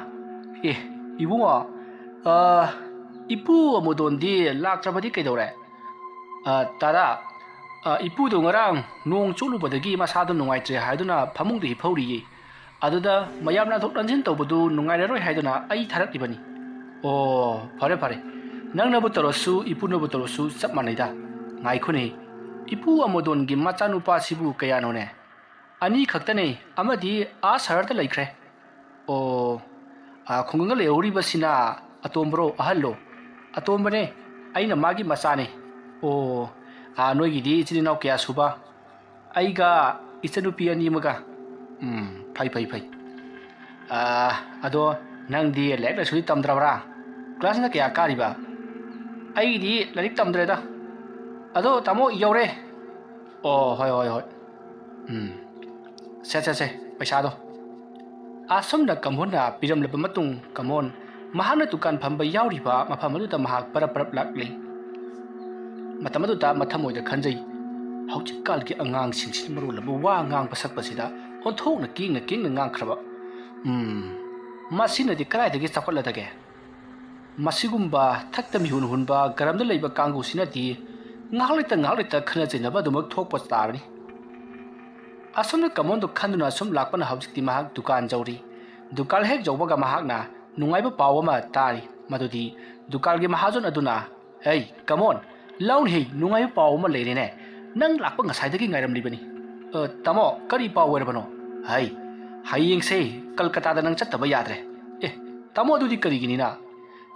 "ꯑꯦ, ꯏꯕꯨꯡꯉꯣ, ꯑ, ꯏꯄꯨ ꯑꯃꯨꯗꯣꯟꯗꯤ ꯂꯥꯛꯇ꯭ꯔꯕꯗꯤ ꯀꯩꯗꯧꯔꯦ?" "ꯑ, ꯇꯥꯗꯥ, ꯑ, ꯏꯄꯨꯗꯣ ꯉꯔꯥꯡ ꯅꯣꯡ ꯆꯣꯠꯂꯨꯕꯗꯒꯤ ꯃꯁꯥꯗꯣ ꯅꯨꯡꯉꯥꯏꯇ꯭ꯔꯦ ꯍꯥꯏꯗꯨꯅ ꯐꯃꯨꯡꯗ ꯍꯤꯞꯍꯧꯔꯤꯌꯦ꯫ ꯑꯗꯨꯗ ꯃꯌꯥꯝ ꯂꯥꯟꯊꯣꯛ ꯂꯥꯟꯁꯤꯟ ꯇꯧꯕꯗꯨ ꯅꯨꯡꯉꯥꯏꯔꯔꯣꯏ ꯍꯥꯏꯗꯨꯅ ꯑꯩ ꯊꯥꯔꯛꯂꯤꯕꯅꯤ꯫" "ꯑꯣ, ꯐꯔꯦ, ꯐꯔꯦ꯫ ꯅꯪꯅꯕꯨ ꯇꯧꯔꯁꯨ, ꯏꯄꯨꯅꯕꯨ ꯇꯧꯔꯁꯨ ꯆꯞ ꯃꯥꯟꯅꯩꯗ꯫ ꯉꯥꯏꯈꯣꯅꯦ, ꯏꯄꯨ ꯑꯃꯣꯗꯣꯟꯒꯤ ꯃꯆꯥꯅꯨꯄꯥꯁꯤꯕꯨ ꯀꯌꯥꯅꯣꯅꯦ?" "ꯑꯅꯤ ꯈꯛꯇꯅꯦ, ꯑꯃꯗꯤ ꯑꯥ ꯁꯍꯔꯗ ꯂꯩꯈ꯭ꯔꯦ꯫" "ꯑꯣ, ꯑꯥ, ꯈꯨꯡꯒꯪꯗ ꯂꯩꯍꯧꯔꯤꯕꯁꯤꯅ ꯑꯇꯣꯝꯕꯔꯣ, ꯑꯍꯜꯂꯣ?" "ꯑꯇꯣꯝꯕꯅꯦ, ꯑꯩꯅ ꯃꯥꯒꯤ ꯃꯆꯥꯅꯦ꯫" "ꯑꯣ, ꯑꯥ, ꯅꯣꯏꯒꯤꯗꯤ ꯏꯆꯤꯟ ꯏꯅꯥꯎ ꯀꯌꯥ ꯁꯨꯕ?" "ꯑꯩꯒ ꯏꯆꯟꯅꯨꯄꯤ ꯑꯅꯤ ꯑꯃꯒ꯫" "ꯎꯝ, ꯐꯩ, ꯐꯩ, ꯐꯩ꯫ ꯑꯥ, ꯑꯗꯣ ꯅꯪꯗꯤ ꯂꯥꯏꯔꯤꯛ ꯂꯥꯏꯁꯨꯗꯤ ꯇꯝꯗ꯭ꯔꯕ꯭ꯔꯥ? ꯀ꯭ꯂꯥꯁꯅ ꯀꯌꯥ ꯀꯥꯔꯤꯕ?" "ꯑꯩꯒꯤꯗꯤ ꯂꯥꯏꯔꯤꯛ ꯇꯝꯗ꯭ꯔꯦꯗ꯫" "ꯑꯗꯣ ꯇꯥꯃꯣ ꯌꯧꯔꯦ꯫" "ꯑꯣ, ꯍꯣꯏ, ꯍꯣꯏ, ꯍꯣꯏ꯫ ꯎꯝ, ꯁꯦ, ꯁꯦ, ꯁꯦ, ꯄꯩꯁꯥꯗꯣ꯫" ꯑꯁꯨꯝꯅ ꯀꯝꯍꯣꯟꯅ ꯄꯤꯔꯝꯂꯕ ꯃꯇꯨꯡ, ꯀꯝꯍꯣꯟ ꯃꯍꯥꯛꯅ ꯗꯨꯀꯥꯟ ꯐꯝꯕ ꯌꯥꯎꯔꯤꯕ ꯃꯐꯝ ꯑꯗꯨꯗ ꯃꯍꯥꯛ ꯄꯔꯞ ꯄꯔꯞ ꯂꯥꯛꯂꯤ꯫ ꯃꯇꯝ ꯑꯗꯨꯗ ꯃꯊꯃꯣꯏꯗ ꯈꯟꯖꯩ, "ꯍꯧꯖꯤꯛꯀꯥꯟꯒꯤ ꯑꯉꯥꯡꯁꯤꯡꯁꯤꯅ ꯃꯔꯣꯜ ꯑꯃ ꯋꯥ ꯉꯥꯡꯕ ꯁꯛꯄꯁꯤꯗ ꯑꯣꯟꯊꯣꯛꯅ ꯀꯤꯡꯅ ꯀꯤꯡꯅ ꯉꯥꯡꯈ꯭ꯔꯕ꯫ ꯎꯝ, ꯃꯁꯤꯅꯗꯤ ꯀꯗꯥꯏꯗꯒꯤ ꯆꯥꯎꯈꯠꯂꯗꯒꯦ? ꯃꯁꯤꯒꯨꯝꯕ ꯊꯛꯇ ꯃꯤꯍꯨꯟ ꯍꯨꯟꯕ ꯒꯔꯝꯗ ꯂꯩꯕ ꯀꯥꯡꯕꯨꯁꯤꯅꯗꯤ ꯉꯥꯏꯍꯥꯛ ꯂꯩꯇ ꯉꯥꯏꯍꯥꯛ ꯂꯩꯇ ꯈꯠꯅ ꯆꯩꯅꯕ ꯑꯗꯨꯃꯛ ꯊꯣꯛꯄ ꯇꯥꯔꯅꯤ꯫" ꯑꯁꯨꯝꯅ ꯀꯃꯣꯟꯗꯣ ꯈꯟꯗꯨꯅ ꯑꯁꯨꯝ ꯂꯥꯛꯄꯅ ꯍꯧꯖꯤꯛꯇꯤ ꯃꯍꯥꯛ ꯗꯨꯀꯥꯟ ꯌꯧꯔꯤ꯫ ꯗꯨꯀꯥꯟ ꯍꯦꯛ ꯌꯧꯕꯒ ꯃꯍꯥꯛꯅ ꯅꯨꯡꯉꯥꯏꯕ ꯄꯥꯎ ꯑꯃ ꯇꯥꯔꯤ꯫ ꯃꯗꯨꯗꯤ ꯗꯨꯀꯥꯟꯒꯤ ꯃꯍꯥꯖꯣꯟ ꯑꯗꯨꯅ, "ꯍꯩ, ꯀꯃꯣꯟ, ꯂꯧꯅꯦꯍꯦ, ꯅꯨꯡꯉꯥꯏꯕ ꯄꯥꯎ ꯑꯃ ꯂꯩꯔꯦꯅꯦ꯫ ꯅꯪ ꯂꯥꯛꯄ ꯉꯁꯥꯏꯗꯒꯤ ꯉꯥꯏꯔꯝꯂꯤꯕꯅꯤ꯫" "ꯑ, ꯇꯥꯃꯣ, ꯀꯔꯤ ꯄꯥꯎ ꯑꯣꯏꯔꯕꯅꯣ?" "ꯍꯩ, ꯍꯌꯦꯡꯁꯦ ꯀꯜꯀꯇꯥꯗ ꯅꯪ ꯆꯠꯇꯕ ꯌꯥꯗ꯭ꯔꯦ꯫" "ꯑꯦ, ꯇꯥꯃꯣ, ꯑꯗꯨꯗꯤ ꯀꯔꯤꯒꯤꯅꯤꯅ?"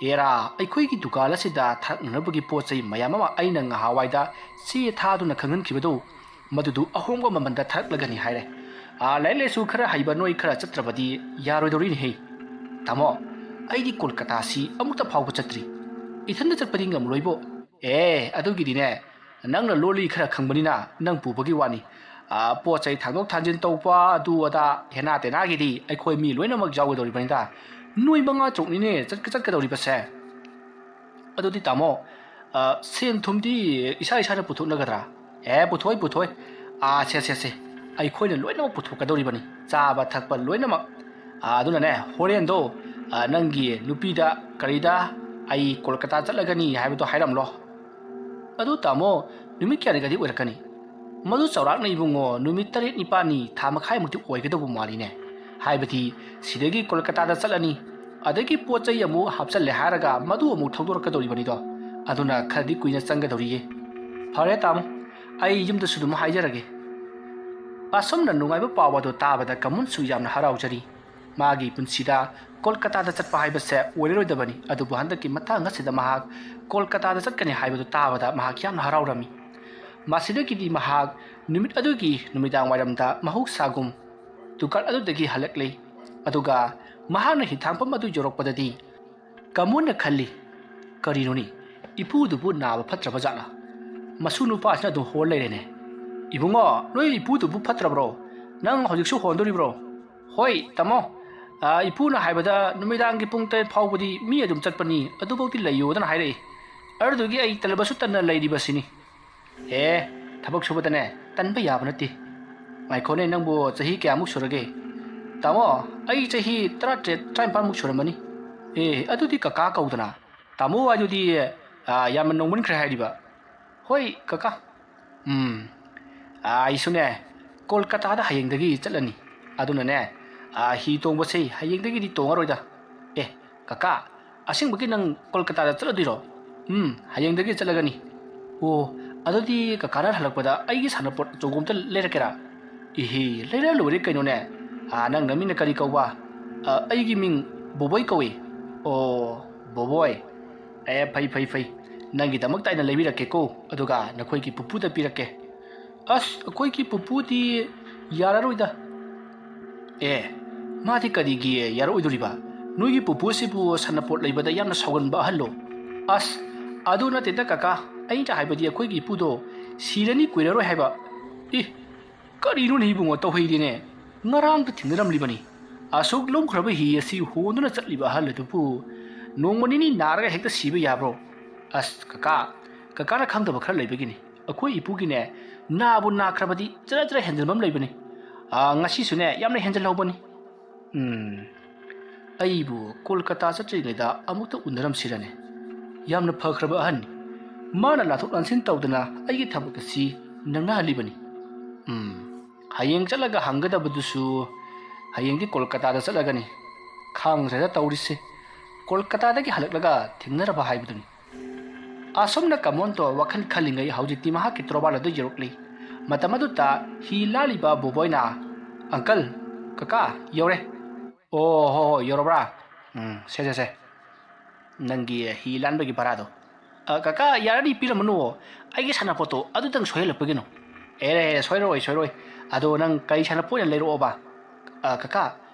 "ꯑꯦꯔꯥ, ꯑꯩꯈꯣꯏꯒꯤ ꯗꯨꯀꯥꯟ ꯑꯁꯤꯗ ꯊꯥꯔꯛꯅꯅꯕꯒꯤ ꯄꯣꯠ ꯆꯩ ꯃꯌꯥꯝ ꯑꯃ ꯑꯩꯅ ꯉꯍꯥꯟꯋꯥꯏꯗ ꯆꯦ ꯊꯥꯗꯨꯅ ꯈꯪꯍꯟꯈꯤꯕꯗꯨ, ꯃꯗꯨꯗꯨ ꯑꯍꯣꯡꯕ ꯃꯃꯜꯗ ꯊꯥꯔꯛꯂꯒꯅꯤ" ꯍꯥꯏꯔꯦ꯫ "ꯑꯥ, ꯂꯥꯏꯔꯤꯛ ꯂꯥꯏꯁꯨ ꯈꯔ ꯍꯩꯕ ꯅꯣꯏ ꯈꯔ ꯆꯠꯇ꯭ꯔꯕꯗꯤ ꯌꯥꯔꯣꯏꯗꯧꯔꯤꯅꯦꯍꯦ꯫ ꯇꯥꯃꯣ, ꯑꯩꯗꯤ ꯀꯣꯜꯀꯇꯥꯁꯤ ꯑꯃꯨꯛꯇ ꯐꯥꯎꯕ ꯆꯠꯇ꯭ꯔꯤ꯫ ꯏꯊꯟꯗ ꯆꯠꯄꯗꯤ ꯉꯝꯂꯣꯏꯕꯣ꯫" "ꯑꯦ, ꯑꯗꯨꯒꯤꯗꯤꯅꯦ, ꯅꯪꯅ ꯂꯣꯜꯂꯤ ꯈꯔ ꯈꯪꯕꯅꯤꯅ ꯅꯪ ꯄꯨꯕꯒꯤ ꯋꯥꯅꯤ꯫ ꯑꯥ, ꯄꯣꯠ ꯆꯩ ꯊꯥꯡꯗꯣꯛ ꯊꯥꯡꯖꯤꯟ ꯇꯧꯕ, ꯑꯗꯨ ꯑꯗꯥ, ꯍꯦꯅꯥ ꯇꯦꯅꯥꯒꯤꯗꯤ ꯑꯩꯈꯣꯏ ꯃꯤ ꯂꯣꯏꯅꯃꯛ ꯌꯥꯎꯒꯗꯧꯔꯤꯕꯅꯤꯗ꯫ ꯅꯣꯏ ꯃꯉꯥ ꯇꯔꯨꯛꯅꯤꯅꯦ ꯆꯠꯀ-, ꯆꯠꯀꯗꯧꯔꯤꯕꯁꯦ꯫" "ꯑꯗꯨꯗꯤ ꯇꯥꯃꯣ, ꯑꯥ, ꯁꯦꯟ ꯊꯨꯝꯗꯤ ꯏꯁꯥ ꯏꯁꯥꯅ ꯄꯨꯊꯣꯛꯅꯒꯗ꯭ꯔꯥ?" "ꯑꯦ, ꯄꯨꯊꯣꯛꯑꯣꯏ, ꯄꯨꯊꯣꯛꯑꯣꯏ꯫ ꯑꯥ, ꯁꯦ, ꯁꯦ, ꯁꯦ, ꯑꯩꯈꯣꯏꯅ ꯂꯣꯏꯅꯃꯛ ꯄꯨꯊꯣꯛꯀꯗꯧꯔꯤꯕꯅꯤ꯫ ꯆꯥꯕ ꯊꯛꯄ ꯂꯣꯏꯅꯃꯛ꯫ ꯑꯥ, ꯑꯗꯨꯅꯅꯦ, ꯍꯣꯔꯦꯟꯗꯣ, ꯑꯥ, ꯅꯪꯒꯤ ꯅꯨꯄꯤꯗ ꯀꯔꯤꯗ ꯑꯩ ꯀꯣꯜꯀꯇꯥ ꯆꯠꯂꯒꯅꯤ ꯍꯥꯏꯕꯗꯣ ꯍꯥꯏꯔꯝꯂꯣ꯫" "ꯑꯗꯨ ꯇꯥꯃꯣ, ꯅꯨꯃꯤꯠ ꯀꯌꯥꯅꯤꯒꯗꯤ ꯑꯣꯏꯔꯛꯀꯅꯤ?" "ꯃꯗꯨ ꯆꯥꯎꯔꯥꯛꯅ ꯏꯕꯨꯡꯉꯣ, ꯅꯨꯃꯤꯠ ꯇꯔꯦꯠ ꯅꯤꯄꯥꯜꯅꯤ, ꯊꯥ ꯃꯈꯥꯏꯃꯨꯛꯇꯤ ꯑꯣꯏꯒꯗꯧꯕ ꯃꯥꯜꯂꯤꯅꯦ꯫ ꯍꯥꯏꯕꯗꯤ ꯁꯤꯗꯒꯤ ꯀꯣꯜꯀꯇꯥꯗ ꯆꯠꯂꯅꯤ, ꯑꯗꯒꯤ ꯄꯣꯠ ꯆꯩ ꯑꯃꯨꯛ ꯍꯥꯞꯆꯜꯂꯦ ꯍꯥꯏꯔꯒ ꯃꯗꯨ ꯑꯃꯨꯛ ꯊꯧꯗꯣꯔꯛꯀꯗꯧꯔꯤꯕꯅꯤꯗꯣ꯫ ꯑꯗꯨꯅ ꯈꯔꯗꯤ ꯀꯨꯏꯅ ꯆꯪꯒꯗꯧꯔꯤꯌꯦ꯫" "ꯐꯔꯦ ꯇꯥꯃꯣ, ꯑꯩ ꯌꯨꯝꯗꯁꯨ ꯑꯗꯨꯝ ꯍꯥꯏꯖꯔꯒꯦ꯫" ꯑꯁꯨꯝꯅ ꯅꯨꯡꯉꯥꯏꯕ ꯄꯥꯎ ꯑꯗꯨ ꯇꯥꯕꯗ ꯀꯃꯨꯟꯁꯨ ꯌꯥꯝꯅ ꯍꯔꯥꯎꯖꯔꯤ꯫ ꯃꯥꯒꯤ ꯄꯨꯟꯁꯤꯗ ꯀꯣꯜꯀꯇꯥꯗ ꯆꯠꯄ ꯍꯥꯏꯕꯁꯦ ꯑꯣꯏꯔꯔꯣꯏꯗꯕꯅꯤ, ꯑꯗꯨꯕꯨ ꯍꯟꯗꯛꯀꯤ ꯃꯇꯥꯡ ꯑꯁꯤꯗ ꯃꯍꯥꯛ ꯀꯣꯜꯀꯇꯥꯗ ꯆꯠꯀꯅꯤ ꯍꯥꯏꯕꯗꯨ ꯇꯥꯕꯗ ꯃꯍꯥꯛ ꯌꯥꯝꯅ ꯍꯔꯥꯎꯔꯝꯃꯤ꯫ ꯃꯁꯤꯗꯒꯤꯗꯤ ꯃꯍꯥꯛ ꯅꯨꯃꯤꯠ ꯑꯗꯨꯒꯤ ꯅꯨꯃꯤꯗꯥꯡ ꯋꯥꯏꯔꯝꯗ ꯃꯍꯧꯁꯥꯒꯨꯝ ꯗꯨꯀꯥꯟ ꯑꯗꯨꯗꯒꯤ ꯍꯜꯂꯛꯂꯦ꯫ ꯑꯗꯨꯒ ꯃꯍꯥꯛꯅ ꯍꯤꯊꯥꯡꯐꯝ ꯑꯗꯨ ꯌꯧꯔꯛꯄꯗꯗꯤ ꯀꯃꯣꯟꯅ ꯈꯜꯂꯤ, "ꯀꯔꯤꯅꯣꯅꯤ, ꯏꯄꯨꯗꯨꯕꯨ ꯅꯥꯕ ꯐꯠꯇ꯭ꯔꯕ ꯖꯥꯠꯂꯥ? ꯃꯁꯨ ꯅꯨꯄꯥꯁꯤꯅ ꯑꯗꯨꯝ ꯍꯣꯜ ꯂꯩꯔꯦꯅꯦ꯫ ꯏꯕꯨꯡꯉꯣ, ꯅꯣꯏ ꯏꯄꯨꯗꯨꯕꯨ ꯐꯠꯇ꯭ꯔꯕ꯭ꯔꯣ? ꯅꯪ ꯍꯧꯖꯤꯛꯁꯨ ꯍꯣꯟꯗꯣꯔꯤꯕ꯭ꯔꯣ?" "ꯍꯣꯏ, ꯇꯥꯃꯣ꯫ ꯑꯥ, ꯏꯄꯨꯅ ꯍꯥꯏꯕꯗ ꯅꯨꯃꯤꯗꯥꯡꯒꯤ ꯄꯨꯡ ꯇꯔꯦꯠ ꯐꯥꯎꯕꯗꯤ ꯃꯤ ꯑꯗꯨꯝ ꯆꯠꯄꯅꯤ, ꯑꯗꯨꯐꯥꯎꯗꯤ ꯂꯩꯌꯣꯗꯅ ꯍꯥꯏꯔꯛꯏ꯫ ꯑꯗꯨꯗꯨꯒꯤ ꯑꯩ ꯇꯜꯂꯕꯁꯨ ꯇꯟꯅ ꯂꯩꯔꯤꯕꯁꯤꯅꯤ꯫" "ꯑꯦ, ꯊꯕꯛ ꯁꯨꯕꯗꯅꯦ ꯇꯟꯕ ꯌꯥꯕ ꯅꯠꯇꯦ꯫ ꯉꯥꯏꯈꯣꯅꯦ, ꯅꯪꯕꯨ ꯆꯍꯤ ꯀꯌꯥꯃꯨꯛ ꯁꯨꯔꯒꯦ?" "ꯇꯥꯃꯣ, ꯑꯩ ꯆꯍꯤ ꯇꯔꯥꯇꯔꯦꯠ, ꯇꯔꯥꯅꯤꯄꯥꯜꯃꯨꯛ ꯁꯨꯔꯝꯃꯅꯤ꯫" "ꯑꯦ, ꯑꯗꯨꯗꯤ ꯀꯀꯥ ꯀꯧꯗꯅ꯫ ꯇꯥꯃꯣ ꯍꯥꯏꯗꯨꯗꯤ, ꯑꯥ, ꯌꯥꯝꯅ ꯅꯧꯃꯟꯈ꯭ꯔꯦ ꯍꯥꯏꯔꯤꯕ꯫" "ꯍꯣꯏ, ꯀꯀꯥ꯫ ꯎꯝ, ꯑꯥ, ꯑꯩꯁꯨꯅꯦ ꯀꯣꯜꯀꯇꯥꯗ ꯍꯌꯦꯡꯗꯒꯤ ꯆꯠꯂꯅꯤ꯫ ꯑꯗꯨꯅꯅꯦ, ꯑꯥ, ꯍꯤ ꯇꯣꯡꯕꯁꯦ ꯍꯌꯦꯡꯗꯒꯤꯗꯤ ꯇꯣꯡꯉꯔꯣꯏꯗ꯫" "ꯑꯦ, ꯀꯀꯥ, ꯑꯁꯦꯡꯕꯒꯤ ꯅꯪ ꯀꯣꯜꯀꯇꯥꯗ ꯆꯠꯂꯗꯣꯏꯔꯣ?" "ꯎꯝ, ꯍꯌꯦꯡꯗꯒꯤ ꯆꯠꯂꯒꯅꯤ꯫" "ꯑꯣ, ꯑꯗꯨꯗꯤ ꯀꯀꯥꯅ ꯍꯜꯂꯛꯄꯗ ꯑꯩꯒꯤ ꯁꯥꯟꯅꯄꯣꯠ ꯑꯆꯧꯕ ꯑꯝꯇ ꯂꯩꯔꯛꯀꯦꯔꯥ?" "ꯏꯍꯤ, ꯂꯩꯔꯛꯑ ꯂꯣꯏꯔꯦ ꯀꯩꯅꯣꯅꯦ꯫ ꯑꯥ, ꯅꯪ ꯅꯃꯤꯡꯅ ꯀꯔꯤ ꯀꯧꯕ?" "ꯑꯥ, ꯑꯩꯒꯤ ꯃꯤꯡ ꯕꯣꯕꯣꯏ ꯀꯧꯏ꯫" "ꯑꯣ, ꯕꯣꯕꯣꯏ, ꯑꯦ, ꯐꯩ, ꯐꯩ, ꯐꯩ꯫ ꯅꯪꯒꯤꯗꯃꯛꯇ ꯑꯩꯅ ꯂꯩꯕꯤꯔꯛꯀꯦꯀꯣ, ꯑꯗꯨꯒ ꯅꯈꯣꯏꯒꯤ ꯄꯨꯄꯨꯗ ꯄꯤꯔꯛꯀꯦ꯫ ꯑꯁ, ꯑꯩꯈꯣꯏꯒꯤ ꯄꯨꯄꯨꯗꯤ ꯌꯥꯔꯔꯣꯏꯗ꯫ ꯑꯦ, ꯃꯥꯗꯤ ꯀꯔꯤꯒꯤ ꯌꯥꯔꯛꯑꯣꯏꯗꯣꯔꯤꯕ? ꯅꯣꯏꯒꯤ ꯄꯨꯄꯨꯁꯤꯕꯨ ꯁꯥꯟꯅꯄꯣꯠ ꯂꯩꯕꯗ ꯌꯥꯝꯅ ꯁꯥꯎꯒꯟꯕ ꯑꯍꯜꯂꯣ? ꯑꯁ, ꯑꯗꯨ ꯅꯠꯇꯦꯗ ꯀꯀꯥ, ꯑꯩꯅ ꯍꯥꯏꯕꯗꯤ ꯑꯩꯈꯣꯏꯒꯤ ꯏꯄꯨꯗꯣ ꯁꯤꯔꯅꯤ ꯀꯨꯏꯔꯔꯣꯏ ꯍꯥꯏꯕ꯫ ꯏ, ꯀꯔꯤꯅꯣꯅꯦ ꯏꯕꯨꯡꯉꯣ, ꯇꯧꯍꯩꯗꯦꯅꯦ꯫ ꯉꯔꯥꯡꯇ ꯊꯦꯡꯅꯔꯝꯂꯤꯕꯅꯤ꯫ ꯑꯁꯨꯛ ꯂꯨꯝꯈ꯭ꯔꯕ ꯍꯤ ꯑꯁꯤ ꯍꯣꯟꯗꯨꯅ ꯆꯠꯂꯤꯕ ꯑꯍꯜ ꯑꯗꯨꯕꯨ ꯅꯣꯡꯃ ꯅꯤꯅꯤ ꯅꯥꯔꯒ ꯍꯦꯛꯇ ꯁꯤꯕ ꯌꯥꯕ꯭ꯔꯣ? ꯑꯁ ꯀꯀꯥ, ꯀꯀꯥꯅ ꯈꯪꯗꯕ ꯈꯔ ꯂꯩꯕꯒꯤꯅꯤ꯫ ꯑꯩꯈꯣꯏ ꯏꯄꯨꯒꯤꯅꯦ, ꯅꯥꯕꯨ ꯅꯥꯈ꯭ꯔꯕꯗꯤ ꯖꯔ ꯖꯔ ꯍꯦꯟꯖꯟꯕ ꯑꯃ ꯂꯩꯕꯅꯤ꯫ ꯑꯥ, ꯉꯁꯤꯁꯨꯅꯦ ꯌꯥꯝꯅ ꯍꯦꯟꯖꯜꯍꯧꯕꯅꯤ꯫ ꯎꯝ, ꯑꯩꯕꯨ ꯀꯣꯜꯀꯇꯥ ꯆꯠꯇ꯭ꯔꯤꯉꯩꯗ ꯑꯃꯨꯛꯇ ꯎꯅꯔꯝꯁꯤꯔꯅꯦ? ꯌꯥꯝꯅ ꯐꯈ꯭ꯔꯕ ꯑꯍꯟꯅꯤ꯫ ꯃꯥꯅ ꯂꯥꯟꯊꯣꯛ ꯂꯥꯟꯁꯤꯟ ꯇꯧꯗꯅ ꯑꯩꯒꯤ ꯊꯕꯛ ꯑꯁꯤ ꯅꯪꯅꯍꯜꯂꯤꯕꯅꯤ꯫ ꯎꯝ, ꯍꯌꯦꯡ ꯆꯠꯂꯒ ꯍꯪꯒꯗꯕꯗꯨꯁꯨ ꯍꯌꯦꯡꯗꯤ ꯀꯣꯜꯀꯇꯥꯗ ꯆꯠꯂꯒꯅꯤ꯫ ꯈꯪꯗ꯭ꯔꯦꯗ ꯇꯧꯔꯤꯁꯦ, ꯀꯣꯜꯀꯇꯥꯗꯒꯤ ꯍꯜꯂꯛꯂꯒ ꯊꯦꯡꯅꯔꯕ ꯍꯥꯏꯕꯗꯨꯅꯤ꯫ ꯑꯁꯨꯝꯅ ꯀꯃꯣꯟꯇꯣ ꯋꯥꯈꯜ ꯈꯜꯂꯤꯉꯩ ꯍꯧꯖꯤꯛꯇꯤ ꯃꯍꯥꯛꯀꯤ ꯇꯣꯔꯕꯥꯟ ꯑꯗꯨ ꯌꯧꯔꯛꯂꯤ꯫ ꯃꯇꯝ ꯑꯗꯨꯗ ꯍꯤ ꯂꯥꯜꯂꯤꯕ ꯕꯣꯕꯣꯏꯅ, "ꯑꯪꯀꯜ, ꯀꯀꯥ, ꯌꯧꯔꯦ"꯫ "ꯑꯣ, ꯍꯣ, ꯍꯣ, ꯌꯧꯔꯕ꯭ꯔꯥ? ꯎꯝ, ꯁꯦ, ꯁꯦ, ꯁꯦ, ꯅꯪꯒꯤ ꯍꯤ ꯂꯥꯟꯕꯒꯤ ꯚꯔꯥꯗꯣ"꯫ "ꯑ, ꯀꯀꯥ, ꯌꯥꯔꯅꯤ, ꯄꯤꯔꯝꯃꯅꯨ꯫ ꯑꯩꯒꯤ ꯁꯥꯟꯅꯄꯣꯠꯇꯣ ꯑꯗꯨꯇꯪ ꯁꯣꯏꯍꯜꯂꯛꯄꯒꯤꯅꯣ"꯫ "Array, array, ꯁꯣꯏꯔꯣꯏ, ꯁꯣꯏꯔꯣꯏ꯫ ꯑꯗꯣ ꯅꯪ ꯀꯔꯤ ꯁꯥꯟꯅꯄꯣꯠ ꯑꯣꯏꯅ ꯂꯩꯔꯛꯑꯣꯕ?" "ꯑ, ꯀꯀꯥ,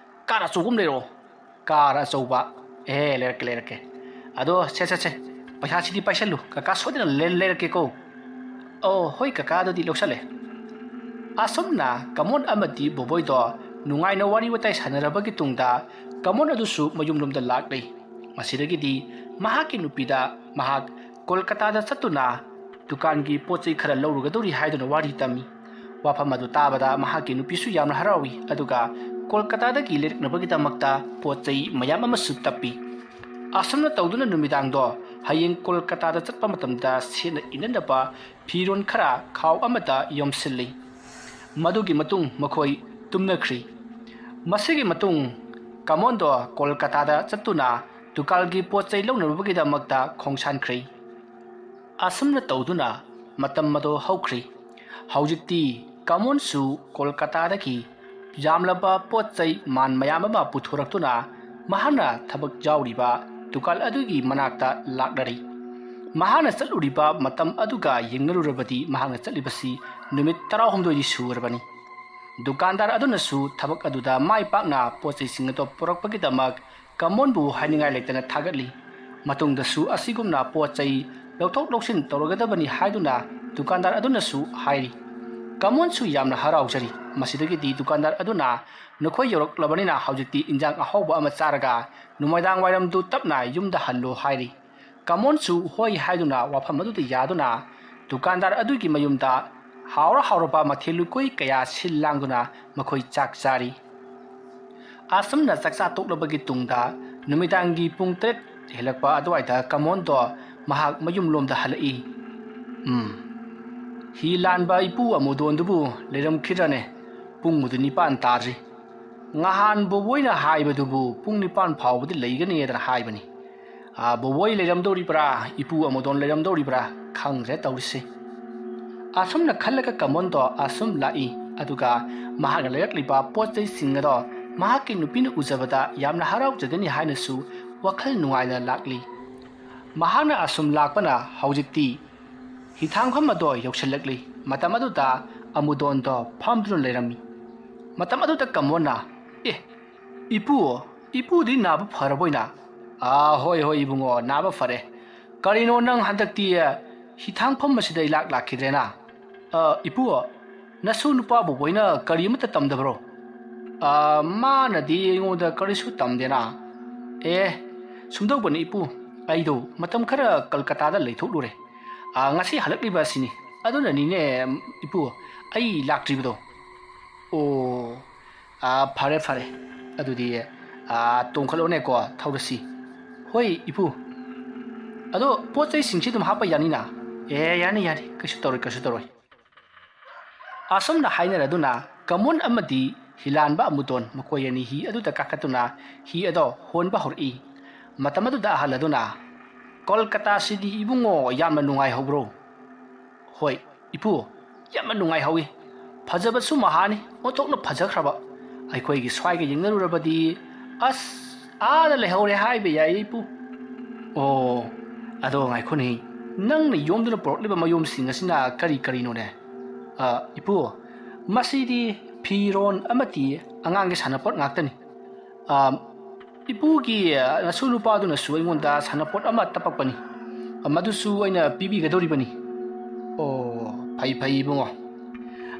ꯀꯥꯔ ꯑꯆꯧꯕ ꯑꯃ ꯂꯩꯔꯛꯑꯣ"꯫ "ꯀꯥꯔ ꯑꯆꯧꯕ? ꯑꯦ, ꯂꯩꯔꯛꯀꯦ, ꯂꯩꯔꯛꯀꯦ꯫ ꯑꯗꯣ ꯁꯦ, ꯁꯦ, ꯁꯦ, ꯄꯩꯁꯥꯁꯤꯗꯤ ꯄꯥꯏꯁꯜꯂꯨ, ꯀꯀꯥ ꯁꯣꯏꯗꯅ ꯂꯩ-, ꯂꯩꯔꯛꯀꯦꯀꯣ"꯫ "ꯑꯣ, ꯍꯣꯏ ꯀꯀꯥ, ꯑꯗꯨꯗꯤ ꯂꯧꯁꯜꯂꯦ"꯫ ꯑꯁꯨꯝꯅ ꯀꯃꯣꯟ ꯑꯃꯗꯤ ꯕꯣꯕꯣꯏꯗꯣ ꯅꯨꯡꯉꯥꯏꯅ ꯋꯥꯔꯤ ꯋꯥꯇꯥꯏ ꯁꯥꯟꯅꯔꯕꯒꯤ ꯇꯨꯡꯗ ꯀꯃꯣꯟ ꯑꯗꯨꯁꯨ ꯃꯌꯨꯝꯂꯣꯝꯗ ꯂꯥꯛꯂꯦ꯫ ꯃꯁꯤꯗꯒꯤꯗꯤ ꯃꯍꯥꯛꯀꯤ ꯅꯨꯄꯤꯗ ꯃꯍꯥꯛ ꯀꯣꯜꯀꯇꯥꯗ ꯆꯠꯇꯨꯅ ꯗꯨꯀꯥꯟꯒꯤ ꯄꯣꯠ ꯆꯩ ꯈꯔ ꯂꯧꯔꯨꯒꯗꯧꯔꯤ ꯍꯥꯏꯗꯨꯅ ꯋꯥꯔꯤ ꯇꯝꯃꯤ꯫ ꯋꯥꯐꯝ ꯑꯗꯨ ꯇꯥꯕꯗ ꯃꯍꯥꯛꯀꯤ ꯅꯨꯄꯤꯁꯨ ꯌꯥꯝꯅ ꯍꯔꯥꯎꯏ, ꯑꯗꯨꯒ ꯀꯣꯜꯀꯇꯥꯗꯒꯤ ꯂꯩꯔꯛꯅꯕꯒꯤꯗꯃꯛꯇ ꯄꯣꯠ ꯆꯩ ꯃꯌꯥꯝ ꯑꯃꯁꯨ ꯇꯞꯄꯤ꯫ ꯑꯁꯨꯝꯅ ꯇꯧꯗꯨꯅ ꯅꯨꯃꯤꯗꯥꯡꯗꯣ ꯍꯌꯦꯡ ꯀꯣꯜꯀꯇꯥꯗ ꯆꯠꯄ ꯃꯇꯝꯗ ꯁꯦꯠꯅ ꯏꯅꯅꯕ ꯐꯤꯔꯣꯜ ꯈꯔ ꯈꯥꯎ ꯑꯃꯗ ꯌꯣꯝꯁꯤꯜꯂꯤ꯫ ꯃꯗꯨꯒꯤ ꯃꯇꯨꯡ ꯃꯈꯣꯏ ꯇꯨꯝꯅꯈ꯭ꯔꯤ꯫ ꯃꯁꯤꯒꯤ ꯃꯇꯨꯡ ꯀꯃꯣꯟꯗꯣ ꯀꯣꯜꯀꯇꯥꯗ ꯆꯠꯇꯨꯅ ꯗꯨꯀꯥꯟꯒꯤ ꯄꯣꯠ ꯆꯩ ꯂꯧꯅꯕꯒꯤꯗꯃꯛꯇ ꯈꯣꯡꯁꯥꯟꯈ꯭ꯔꯤ꯫ ꯑꯁꯨꯝꯅ ꯇꯧꯗꯨꯅ ꯃꯇꯝ ꯑꯗꯨ ꯍꯧꯈ꯭ꯔꯤ꯫ ꯍꯧꯖꯤꯛꯇꯤ ꯀꯃꯣꯟꯁꯨ ꯀꯣꯜꯀꯇꯥꯗꯒꯤ ꯌꯥꯝꯂꯕ ꯄꯣꯠ ꯆꯩ ꯃꯥꯟ ꯃꯌꯥꯝ ꯑꯃ ꯄꯨꯊꯣꯔꯛꯇꯨꯅ ꯃꯍꯥꯛꯅ ꯊꯕꯛ ꯌꯥꯎꯔꯤꯕ ꯗꯨꯀꯥꯟ ꯑꯗꯨꯒꯤ ꯃꯅꯥꯛꯇ ꯂꯥꯛꯅꯔꯤ꯫ ꯃꯍꯥꯛꯅ ꯆꯠꯂꯨꯔꯤꯕ ꯃꯇꯝ ꯑꯗꯨꯒ ꯌꯦꯡꯅꯔꯨꯔꯕꯗꯤ ꯃꯍꯥꯛꯅ ꯆꯠꯂꯤꯕꯁꯤ ꯅꯨꯃꯤꯠ ꯇꯔꯥꯍꯨꯝꯗꯣꯏꯗꯤ ꯁꯨꯔꯕꯅꯤ꯫ ꯗꯨꯀꯥꯟꯗꯥꯔ ꯑꯗꯨꯅꯁꯨ ꯊꯕꯛ ꯑꯗꯨꯗ ꯃꯥꯏ ꯄꯥꯛꯅ ꯄꯣꯠ ꯆꯩꯁꯤꯡ ꯑꯗꯨ ꯄꯨꯔꯛꯄꯒꯤꯗꯃꯛ ꯀꯃꯣꯟꯕꯨ ꯍꯥꯏꯅꯤꯡꯉꯥꯏ ꯂꯩꯇꯅ ꯊꯥꯒꯠꯂꯤ꯫ ꯃꯇꯨꯡꯗꯁꯨ ꯑꯁꯤꯒꯨꯝꯅ ꯄꯣꯠ ꯆꯩ ꯂꯧꯊꯣꯛ ꯂꯧꯁꯤꯟ ꯇꯧꯔꯒꯗꯕꯅꯤ ꯍꯥꯏꯗꯨꯅ ꯗꯨꯀꯥꯟꯗꯥꯔ ꯑꯗꯨꯅꯁꯨ ꯍꯥꯏꯔꯤ꯫ ꯀꯃꯣꯟꯁꯨ ꯌꯥꯝꯅ ꯍꯔꯥꯎꯖꯔꯤ꯫ ꯃꯁꯤꯗꯒꯤꯗꯤ ꯗꯨꯀꯥꯟꯗꯥꯔ ꯑꯗꯨꯅ ꯅꯈꯣꯏ ꯌꯧꯔꯛꯂꯕꯅꯤꯅ ꯍꯧꯖꯤꯛꯇꯤ ꯏꯟꯖꯥꯡ ꯑꯍꯥꯎꯕ ꯑꯃ ꯆꯥꯔꯒ ꯅꯨꯃꯤꯗꯥꯡ ꯋꯥꯏꯔꯝꯗꯨ ꯇꯞꯅ ꯌꯨꯝꯗ ꯍꯜꯂꯣ ꯍꯥꯏꯔꯤ꯫ ꯀꯃꯣꯟꯁꯨ ꯍꯣꯏ ꯍꯥꯏꯗꯨꯅ ꯋꯥꯐꯝ ꯑꯗꯨꯗ ꯌꯥꯗꯨꯅ ꯗꯨꯀꯥꯟꯗꯥꯔ ꯑꯗꯨꯒꯤ ꯃꯌꯨꯝꯗ ꯍꯥꯎꯔ ꯍꯥꯎꯔꯕ ꯃꯊꯦꯜ ꯂꯨꯀꯣꯏ ꯀꯌꯥ ꯁꯤꯜ ꯂꯥꯡꯗꯨꯅ ꯃꯈꯣꯏ ꯆꯥꯛ ꯆꯥꯔꯤ꯫ ꯑꯁꯨꯝꯅ ꯆꯥꯛꯆꯥ ꯇꯣꯛꯂꯕꯒꯤ ꯇꯨꯡꯗ ꯅꯨꯃꯤꯗꯥꯡꯒꯤ ꯄꯨꯡ ꯇꯔꯦꯠ ꯍꯦꯜꯂꯛꯄ ꯑꯗꯨꯋꯥꯏꯗ ꯀꯃꯣꯟꯗꯣ ꯃꯍꯥꯛ ꯃꯌꯨꯝꯂꯣꯝꯗ ꯍꯜꯂꯛꯏ꯫ ꯎꯝ, ꯍꯤ ꯂꯥꯟꯕ ꯏꯄꯨ ꯑꯃꯨꯗꯣꯟꯗꯨꯕꯨ ꯂꯩꯔꯝꯈꯤꯗ꯭ꯔꯅꯦ? ꯄꯨꯡꯕꯨꯗꯤ ꯅꯤꯄꯥꯟ ꯇꯥꯗ꯭ꯔꯤ꯫ ꯉꯍꯥꯟ ꯕꯣꯕꯣꯏꯅ ꯍꯥꯏꯕꯗꯨꯕꯨ ꯄꯨꯡ ꯅꯤꯄꯥꯟ ꯐꯥꯎꯕꯗꯤ ꯂꯩꯒꯅꯤꯗꯅ ꯍꯥꯏꯕꯅꯤ꯫ ꯑꯥ, ꯕꯣꯕꯣꯏ ꯂꯩꯔꯝꯗꯧꯔꯤꯕ꯭ꯔꯥ, ꯏꯄꯨ ꯑꯃꯨꯗꯣꯟ ꯂꯩꯔꯝꯗꯧꯔꯤꯕ꯭ꯔꯥ ꯈꯪꯗ꯭ꯔꯦ ꯇꯧꯔꯤꯁꯦ꯫ ꯑꯁꯨꯝꯅ ꯈꯜꯂꯒ ꯀꯃꯣꯟꯗꯣ ꯑꯁꯨꯝ ꯂꯥꯛꯏ, ꯑꯗꯨꯒ ꯃꯍꯥꯛꯅ ꯂꯩꯔꯛꯂꯤꯕ ꯄꯣꯠ ꯆꯩꯁꯤꯡ ꯑꯗꯣ ꯃꯍꯥꯛꯀꯤ ꯅꯨꯄꯤꯅ ꯎꯖꯕꯗ ꯌꯥꯝꯅ ꯍꯔꯥꯎꯖꯒꯅꯤ ꯍꯥꯏꯅꯁꯨ ꯋꯥꯈꯜ ꯅꯨꯡꯉꯥꯏꯅ ꯂꯥꯛꯂꯤ꯫ ꯃꯍꯥꯛꯅ ꯑꯁꯨꯝ ꯂꯥꯛꯄꯅ ꯍꯧꯖꯤꯛꯇꯤ ꯍꯤꯊꯥꯡꯐꯝ ꯑꯗꯣ ꯌꯧꯁꯤꯜꯂꯛꯂꯤ꯫ ꯃꯇꯝ ꯑꯗꯨꯗ ꯑꯃꯨꯗꯣꯟꯗꯣ ꯐꯝꯗꯨꯅ ꯂꯩꯔꯝꯃꯤ꯫ ꯃꯇꯝ ꯑꯗꯨꯗ ꯀꯃꯣꯟꯅ, "ꯑꯦ, ꯏꯄꯨ, ꯏꯄꯨꯗꯤ ꯅꯥꯕ ꯐꯔꯕꯣꯏꯅ?" "ꯑꯥ, ꯍꯣꯏ, ꯍꯣꯏ, ꯏꯕꯨꯡꯉꯣ, ꯅꯥꯕ ꯐꯔꯦ꯫ ꯀꯔꯤꯅꯣ ꯅꯪ ꯍꯟꯗꯛꯇꯤ ꯍꯤꯊꯥꯡꯐꯝ ꯑꯁꯤꯗ ꯏꯂꯥꯛ ꯂꯥꯛꯈꯤꯗ꯭ꯔꯦꯅ?" "ꯑ, ꯏꯄꯨ, ꯅꯁꯨ ꯅꯨꯄꯥ ꯕꯣꯕꯣꯏꯅ ꯀꯔꯤ ꯑꯃꯠꯇ ꯇꯝꯗꯕ꯭ꯔꯣ?" "ꯑ, ꯃꯥꯅꯗꯤ ꯑꯩꯉꯣꯟꯗ ꯀꯔꯤꯁꯨ ꯇꯝꯗꯦꯅ꯫" "ꯑꯦ, ꯁꯨꯝꯗꯧꯕꯅꯤ ꯏꯄꯨ, ꯑꯩꯗꯣ ꯃꯇꯝ ꯈꯔ ꯀꯜꯀꯇꯥꯗ ꯂꯩꯊꯣꯛꯂꯨꯔꯦ꯫ ꯑ, ꯉꯁꯤ ꯍꯜꯂꯛꯂꯤꯕ ꯑꯁꯤꯅꯤ꯫ ꯑꯗꯨꯅꯅꯤꯅꯦ, ꯏꯄꯨ, ꯑꯩ ꯂꯥꯛꯇ꯭ꯔꯤꯕꯗꯣ꯫" "ꯑꯣ, ꯑ, ꯐꯔꯦ, ꯐꯔꯦ꯫ ꯑꯗꯨꯗꯤ, ꯑ, ꯇꯣꯡꯈꯠꯂꯣꯅꯦꯀꯣ, ꯊꯧꯔꯁꯤ꯫" "ꯍꯣꯏ, ꯏꯄꯨ꯫ ꯑꯗꯣ ꯄꯣꯠ ꯆꯩꯁꯤꯡꯁꯤ ꯑꯗꯨꯝ ꯍꯥꯞꯄ ꯌꯥꯅꯤꯅ?" "ꯑꯦ, ꯌꯥꯅꯤ, ꯌꯥꯅꯤ꯫ ꯀꯩꯁꯨ ꯇꯧꯔꯣꯏ, ꯀꯩꯁꯨ ꯇꯧꯔꯣꯏ꯫" ꯑꯁꯨꯝꯅ ꯍꯥꯏꯅꯔꯗꯨꯅ ꯀꯃꯣꯟ ꯑꯃꯗꯤ ꯍꯤꯂꯥꯟꯕ ꯑꯃꯨꯇꯣꯟ ꯃꯈꯣꯏ ꯑꯅꯤ ꯍꯤ ꯑꯗꯨꯗ ꯀꯥꯈꯠꯇꯨꯅ ꯍꯤ ꯑꯗꯣ ꯍꯣꯟꯕ ꯍꯧꯔꯛꯏ꯫ ꯃꯇꯝ ꯑꯗꯨꯗ ꯑꯍꯜ ꯑꯗꯨꯅ, "ꯀꯣꯜꯀꯇꯥꯁꯤꯗꯤ ꯏꯕꯨꯡꯉꯣ ꯌꯥꯝꯅ ꯅꯨꯡꯉꯥꯏꯍꯧꯕ꯭ꯔꯣ?" "ꯍꯣꯏ, ꯏꯄꯨ, ꯌꯥꯝꯅ ꯅꯨꯡꯉꯥꯏꯍꯧꯏ꯫ ꯐꯖꯕꯁꯨ ꯃꯍꯥꯅꯤ, ꯑꯣꯟꯊꯣꯛꯅ ꯐꯖꯈ꯭ꯔꯕ꯫ ꯑꯩꯈꯣꯏꯒꯤ ꯁ꯭ꯋꯥꯏꯒ ꯌꯦꯡꯅꯔꯨꯔꯕꯗꯤ, ꯑꯁ, ꯑꯥꯗ ꯂꯩꯍꯧꯔꯦ ꯍꯥꯏꯕ ꯌꯥꯏ, ꯏꯄꯨ꯫" ꯑꯣ, ꯑꯗꯣ ꯉꯥꯏꯈꯣꯅꯦ, ꯅꯪꯅ ꯌꯣꯝꯗꯨꯅ ꯄꯨꯔꯛꯂꯤꯕ ꯃꯌꯣꯝꯁꯤꯡ ꯑꯁꯤꯅ ꯀꯔꯤ ꯀꯔꯤꯅꯣꯅꯦ? ꯑ, ꯏꯄꯨ, ꯃꯁꯤꯗꯤ ꯐꯤꯔꯣꯟ ꯑꯃꯗꯤ ꯑꯉꯥꯡꯒꯤ ꯁꯥꯟꯅꯄꯣꯠ ꯉꯥꯛꯇꯅꯤ꯫ ꯑ, ꯏꯄꯨꯒꯤ, ꯑ, ꯅꯁꯨ ꯅꯨꯄꯥꯗꯨꯅꯁꯨ ꯑꯩꯉꯣꯟꯗ ꯁꯥꯟꯅꯄꯣꯠ ꯑꯃ ꯇꯞꯄꯛꯄꯅꯤ꯫ ꯑ, ꯃꯗꯨꯁꯨ ꯑꯩꯅ ꯄꯤꯕꯤꯒꯗꯧꯔꯤꯕꯅꯤ꯫ ꯑꯣ, ꯐꯩ ꯐꯩ ꯏꯕꯨꯡꯉꯣ꯫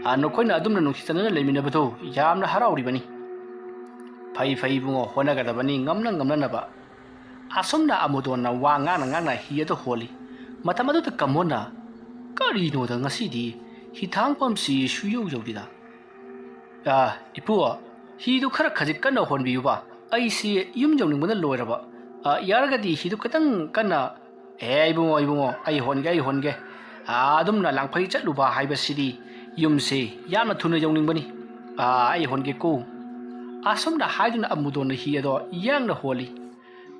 ꯑ, ꯅꯈꯣꯏꯅ ꯑꯗꯨꯝꯅ ꯅꯨꯡꯁꯤ ꯆꯥꯟꯅꯅ ꯂꯩꯃꯤꯟꯅꯕꯗꯨ ꯌꯥꯝꯅ ꯍꯔꯥꯎꯔꯤꯕꯅꯤ꯫ ꯐꯩ ꯐꯩ ꯏꯕꯨꯡꯉꯣ, ꯍꯣꯠꯅꯒꯗꯕꯅꯤ ꯉꯝꯅ ꯉꯝꯅꯅꯕ꯫ ꯑꯁꯨꯝꯅ ꯑꯃꯨꯗꯣꯟꯅ ꯋꯥ ꯉꯥꯡꯅ ꯉꯥꯡꯅ ꯍꯤ ꯑꯗꯨ ꯍꯣꯜꯂꯤ꯫ ꯃꯇꯝ ꯑꯗꯨꯗ ꯀꯃꯣꯟꯅ, "ꯀꯔꯤꯅꯣꯗ ꯉꯁꯤꯗꯤ ꯍꯤꯊꯥꯡꯐꯝꯁꯤ ꯁꯨꯌꯧ ꯌꯧꯗꯦꯗ? ꯑꯥ, ꯏꯄꯨ, ꯍꯤꯗꯨ ꯈꯔ ꯈꯖꯤꯛ ꯀꯟꯅ ꯍꯣꯟꯕꯤꯌꯨꯕ꯫ ꯑꯩꯁꯤ ꯌꯨꯝ ꯌꯧꯅꯤꯡꯕꯅ ꯂꯣꯏꯔꯕ꯫ ꯑꯥ, ꯌꯥꯔꯒꯗꯤ ꯍꯤꯗꯨ ꯈꯤꯇꯪ ꯀꯟꯅ"꯫ "ꯑꯦ, ꯏꯕꯨꯡꯉꯣ, ꯏꯕꯨꯡꯉꯣ, ꯑꯩ ꯍꯣꯟꯒꯦ, ꯑꯩ ꯍꯣꯟꯒꯦ꯫ ꯑꯥ, ꯑꯗꯨꯝꯅ ꯂꯥꯡꯐꯩ ꯆꯠꯂꯨꯕ ꯍꯥꯏꯕꯁꯤꯗꯤ ꯌꯨꯝꯁꯤ ꯌꯥꯝꯅ ꯊꯨꯅ ꯌꯧꯅꯤꯡꯕꯅꯤ꯫ ꯑꯥ, ꯑꯩ ꯍꯣꯟꯒꯦꯀꯣ"꯫ ꯑꯁꯨꯝꯅ ꯍꯥꯏꯗꯨꯅ ꯑꯃꯨꯗꯣꯟꯅ ꯍꯤ ꯑꯗꯣ ꯌꯥꯡꯅ ꯍꯣꯜꯂꯤ꯫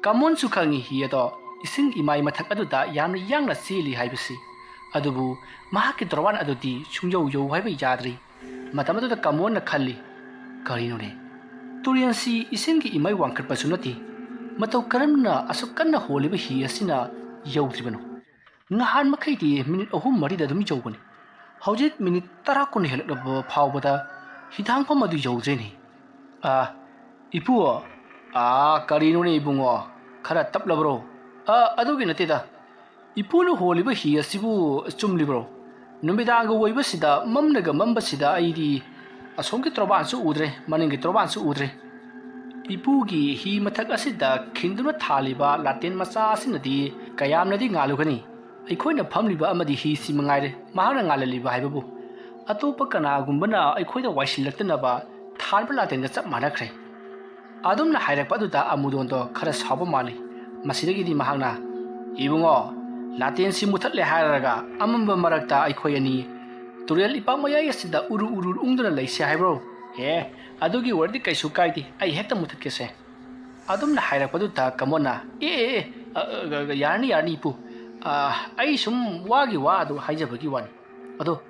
ꯀꯃꯣꯟꯁꯨ ꯈꯪꯏ ꯍꯤ ꯑꯗꯣ ꯏꯁꯤꯡ ꯏꯃꯥꯏ ꯃꯊꯛ ꯑꯗꯨꯗ ꯌꯥꯝꯅ ꯌꯥꯡꯅ ꯆꯦꯜꯂꯤ ꯍꯥꯏꯕꯁꯤ꯫ ꯑꯗꯨꯕꯨ ꯃꯍꯥꯛꯀꯤ ꯇꯣꯔꯕꯥꯟ ꯑꯗꯨꯗꯤ ꯁꯨꯡꯌꯧ ꯌꯧ ꯍꯥꯏꯕ ꯌꯥꯗ꯭ꯔꯤ꯫ ꯃꯇꯝ ꯑꯗꯨꯗ ꯀꯃꯣꯟꯅ ꯈꯜꯂꯤ, "ꯀꯔꯤꯅꯣꯅꯦ? ꯇꯨꯔꯦꯜꯁꯤ ꯏꯁꯤꯡꯒꯤ ꯏꯃꯥꯏ ꯋꯥꯡꯈꯠꯄꯁꯨ ꯅꯠꯇꯦ꯫ ꯃꯇꯧ ꯀꯔꯝꯅ ꯑꯁꯨꯛ ꯀꯟꯅ ꯍꯣꯜꯂꯤꯕ ꯍꯤ ꯑꯁꯤꯅ ꯌꯧꯗ꯭ꯔꯤꯕꯅꯣ? ꯅꯍꯥꯟ ꯃꯈꯩꯗꯤ ꯃꯤꯅꯤꯠ ꯑꯍꯨꯝ ꯃꯔꯤꯗ ꯑꯗꯨꯝ ꯌꯧꯕꯅꯤ꯫ ꯍꯧꯖꯤꯛ ꯃꯤꯅꯤꯠ ꯇꯔꯥ ꯀꯨꯟ ꯍꯦꯜꯂꯛꯂꯕ ꯐꯥꯎꯕꯗ ꯍꯤꯊꯥꯡꯐꯝ ꯑꯗꯨ ꯌꯧꯗ꯭ꯔꯦꯅꯦ꯫ ꯑꯥ, ꯏꯄꯨ, ꯑꯥ, ꯀꯔꯤꯅꯣꯅꯦ ꯏꯕꯨꯡꯉꯣ? ꯈꯔ ꯇꯞꯂꯕ꯭ꯔꯣ? ꯑꯥ, ꯑꯗꯨꯒꯤ ꯅꯠꯇꯦꯗ꯫ ꯏꯄꯨꯅ ꯍꯣꯜꯂꯤꯕ ꯍꯤ ꯑꯁꯤꯕꯨ ꯆꯨꯝꯂꯤꯕ꯭ꯔꯣ? ꯅꯨꯃꯤꯗꯥꯡꯒ ꯑꯣꯏꯕꯁꯤꯗ, ꯃꯝꯅꯒ ꯃꯝꯕꯁꯤꯗ ꯑꯩꯗꯤ ꯑꯁꯣꯝꯒꯤ ꯇꯣꯔꯕꯥꯟꯁꯨ ꯎꯗ꯭ꯔꯦ, ꯃꯅꯤꯡꯒꯤ ꯇꯣꯔꯕꯥꯟꯁꯨ ꯎꯗ꯭ꯔꯦ꯫ ꯏꯄꯨꯒꯤ ꯍꯤ ꯃꯊꯛ ꯑꯁꯤꯗ ꯈꯤꯟꯗꯨꯅ ꯊꯥꯜꯂꯤꯕ ꯂꯥꯇꯦꯟ ꯃꯆꯥ ꯑꯁꯤꯅꯗꯤ ꯀꯌꯥꯝꯅꯗꯤ ꯉꯥꯜꯂꯨꯒꯅꯤ? ꯑꯩꯈꯣꯏꯅ ꯐꯝꯂꯤꯕ ꯑꯃꯗꯤ ꯍꯤꯁꯤ ꯃꯉꯥꯏꯔꯦ, ꯃꯍꯥꯛꯅ ꯉꯥꯜꯍꯜꯂꯤꯕ ꯍꯥꯏꯕꯕꯨ꯫ ꯑꯇꯣꯞꯄ ꯀꯅꯥꯒꯨꯝꯕꯅ ꯑꯩꯈꯣꯏꯗ ꯋꯥꯏꯁꯤꯜꯂꯛꯇꯅꯕ ꯊꯥꯟꯕ ꯂꯥꯇꯦꯟꯒ ꯆꯞ ꯃꯥꯟꯅꯈ꯭ꯔꯦ"꯫ ꯑꯗꯨꯝꯅ ꯍꯥꯏꯔꯛꯄ ꯑꯗꯨꯗ ꯑꯃꯨꯗꯣꯟꯗꯣ ꯈꯔ ꯁꯥꯎꯕ ꯃꯥꯜꯂꯤ꯫ ꯃꯁꯤꯗꯒꯤꯗꯤ ꯃꯍꯥꯛꯅ, "ꯏꯕꯨꯡꯉꯣ, ꯂꯥꯇꯦꯟꯁꯤ ꯃꯨꯊꯠꯂꯦ ꯍꯥꯏꯔꯒ ꯑꯃꯝꯕ ꯃꯔꯛꯇ ꯑꯩꯈꯣꯏ ꯑꯅꯤ ꯇꯨꯔꯦꯜ ꯏꯄꯥꯛ ꯃꯌꯥꯏ ꯑꯁꯤꯗ ꯎꯔꯨ ꯎꯔꯨ ꯎꯪꯗꯨꯅ ꯂꯩꯁꯤ ꯍꯥꯏꯕ꯭ꯔꯣ? ꯑꯦ, ꯑꯗꯨꯒꯤ ꯑꯣꯏꯔꯗꯤ ꯀꯩꯁꯨ ꯀꯥꯏꯗꯦ, ꯑꯩ ꯍꯦꯛꯇ ꯃꯨꯊꯠꯀꯦꯁꯦ"꯫ ꯑꯗꯨꯝꯅ ꯍꯥꯏꯔꯛꯄꯗꯨꯗ ꯀꯃꯣꯟꯅ, "ꯑꯦ, ꯑꯦ, ꯑꯦ, ꯑ, ꯑ, ꯑ, ꯌꯥꯔꯅꯤ, ꯌꯥꯔꯅꯤ, ꯏꯄꯨ꯫ ꯑ, ꯑꯩ ꯁꯨꯝ ꯋꯥꯒꯤ ꯋꯥ ꯑꯗꯨ ꯍꯥꯏꯖꯕꯒꯤ ꯋꯥꯅꯤ꯫ ꯑꯗꯣ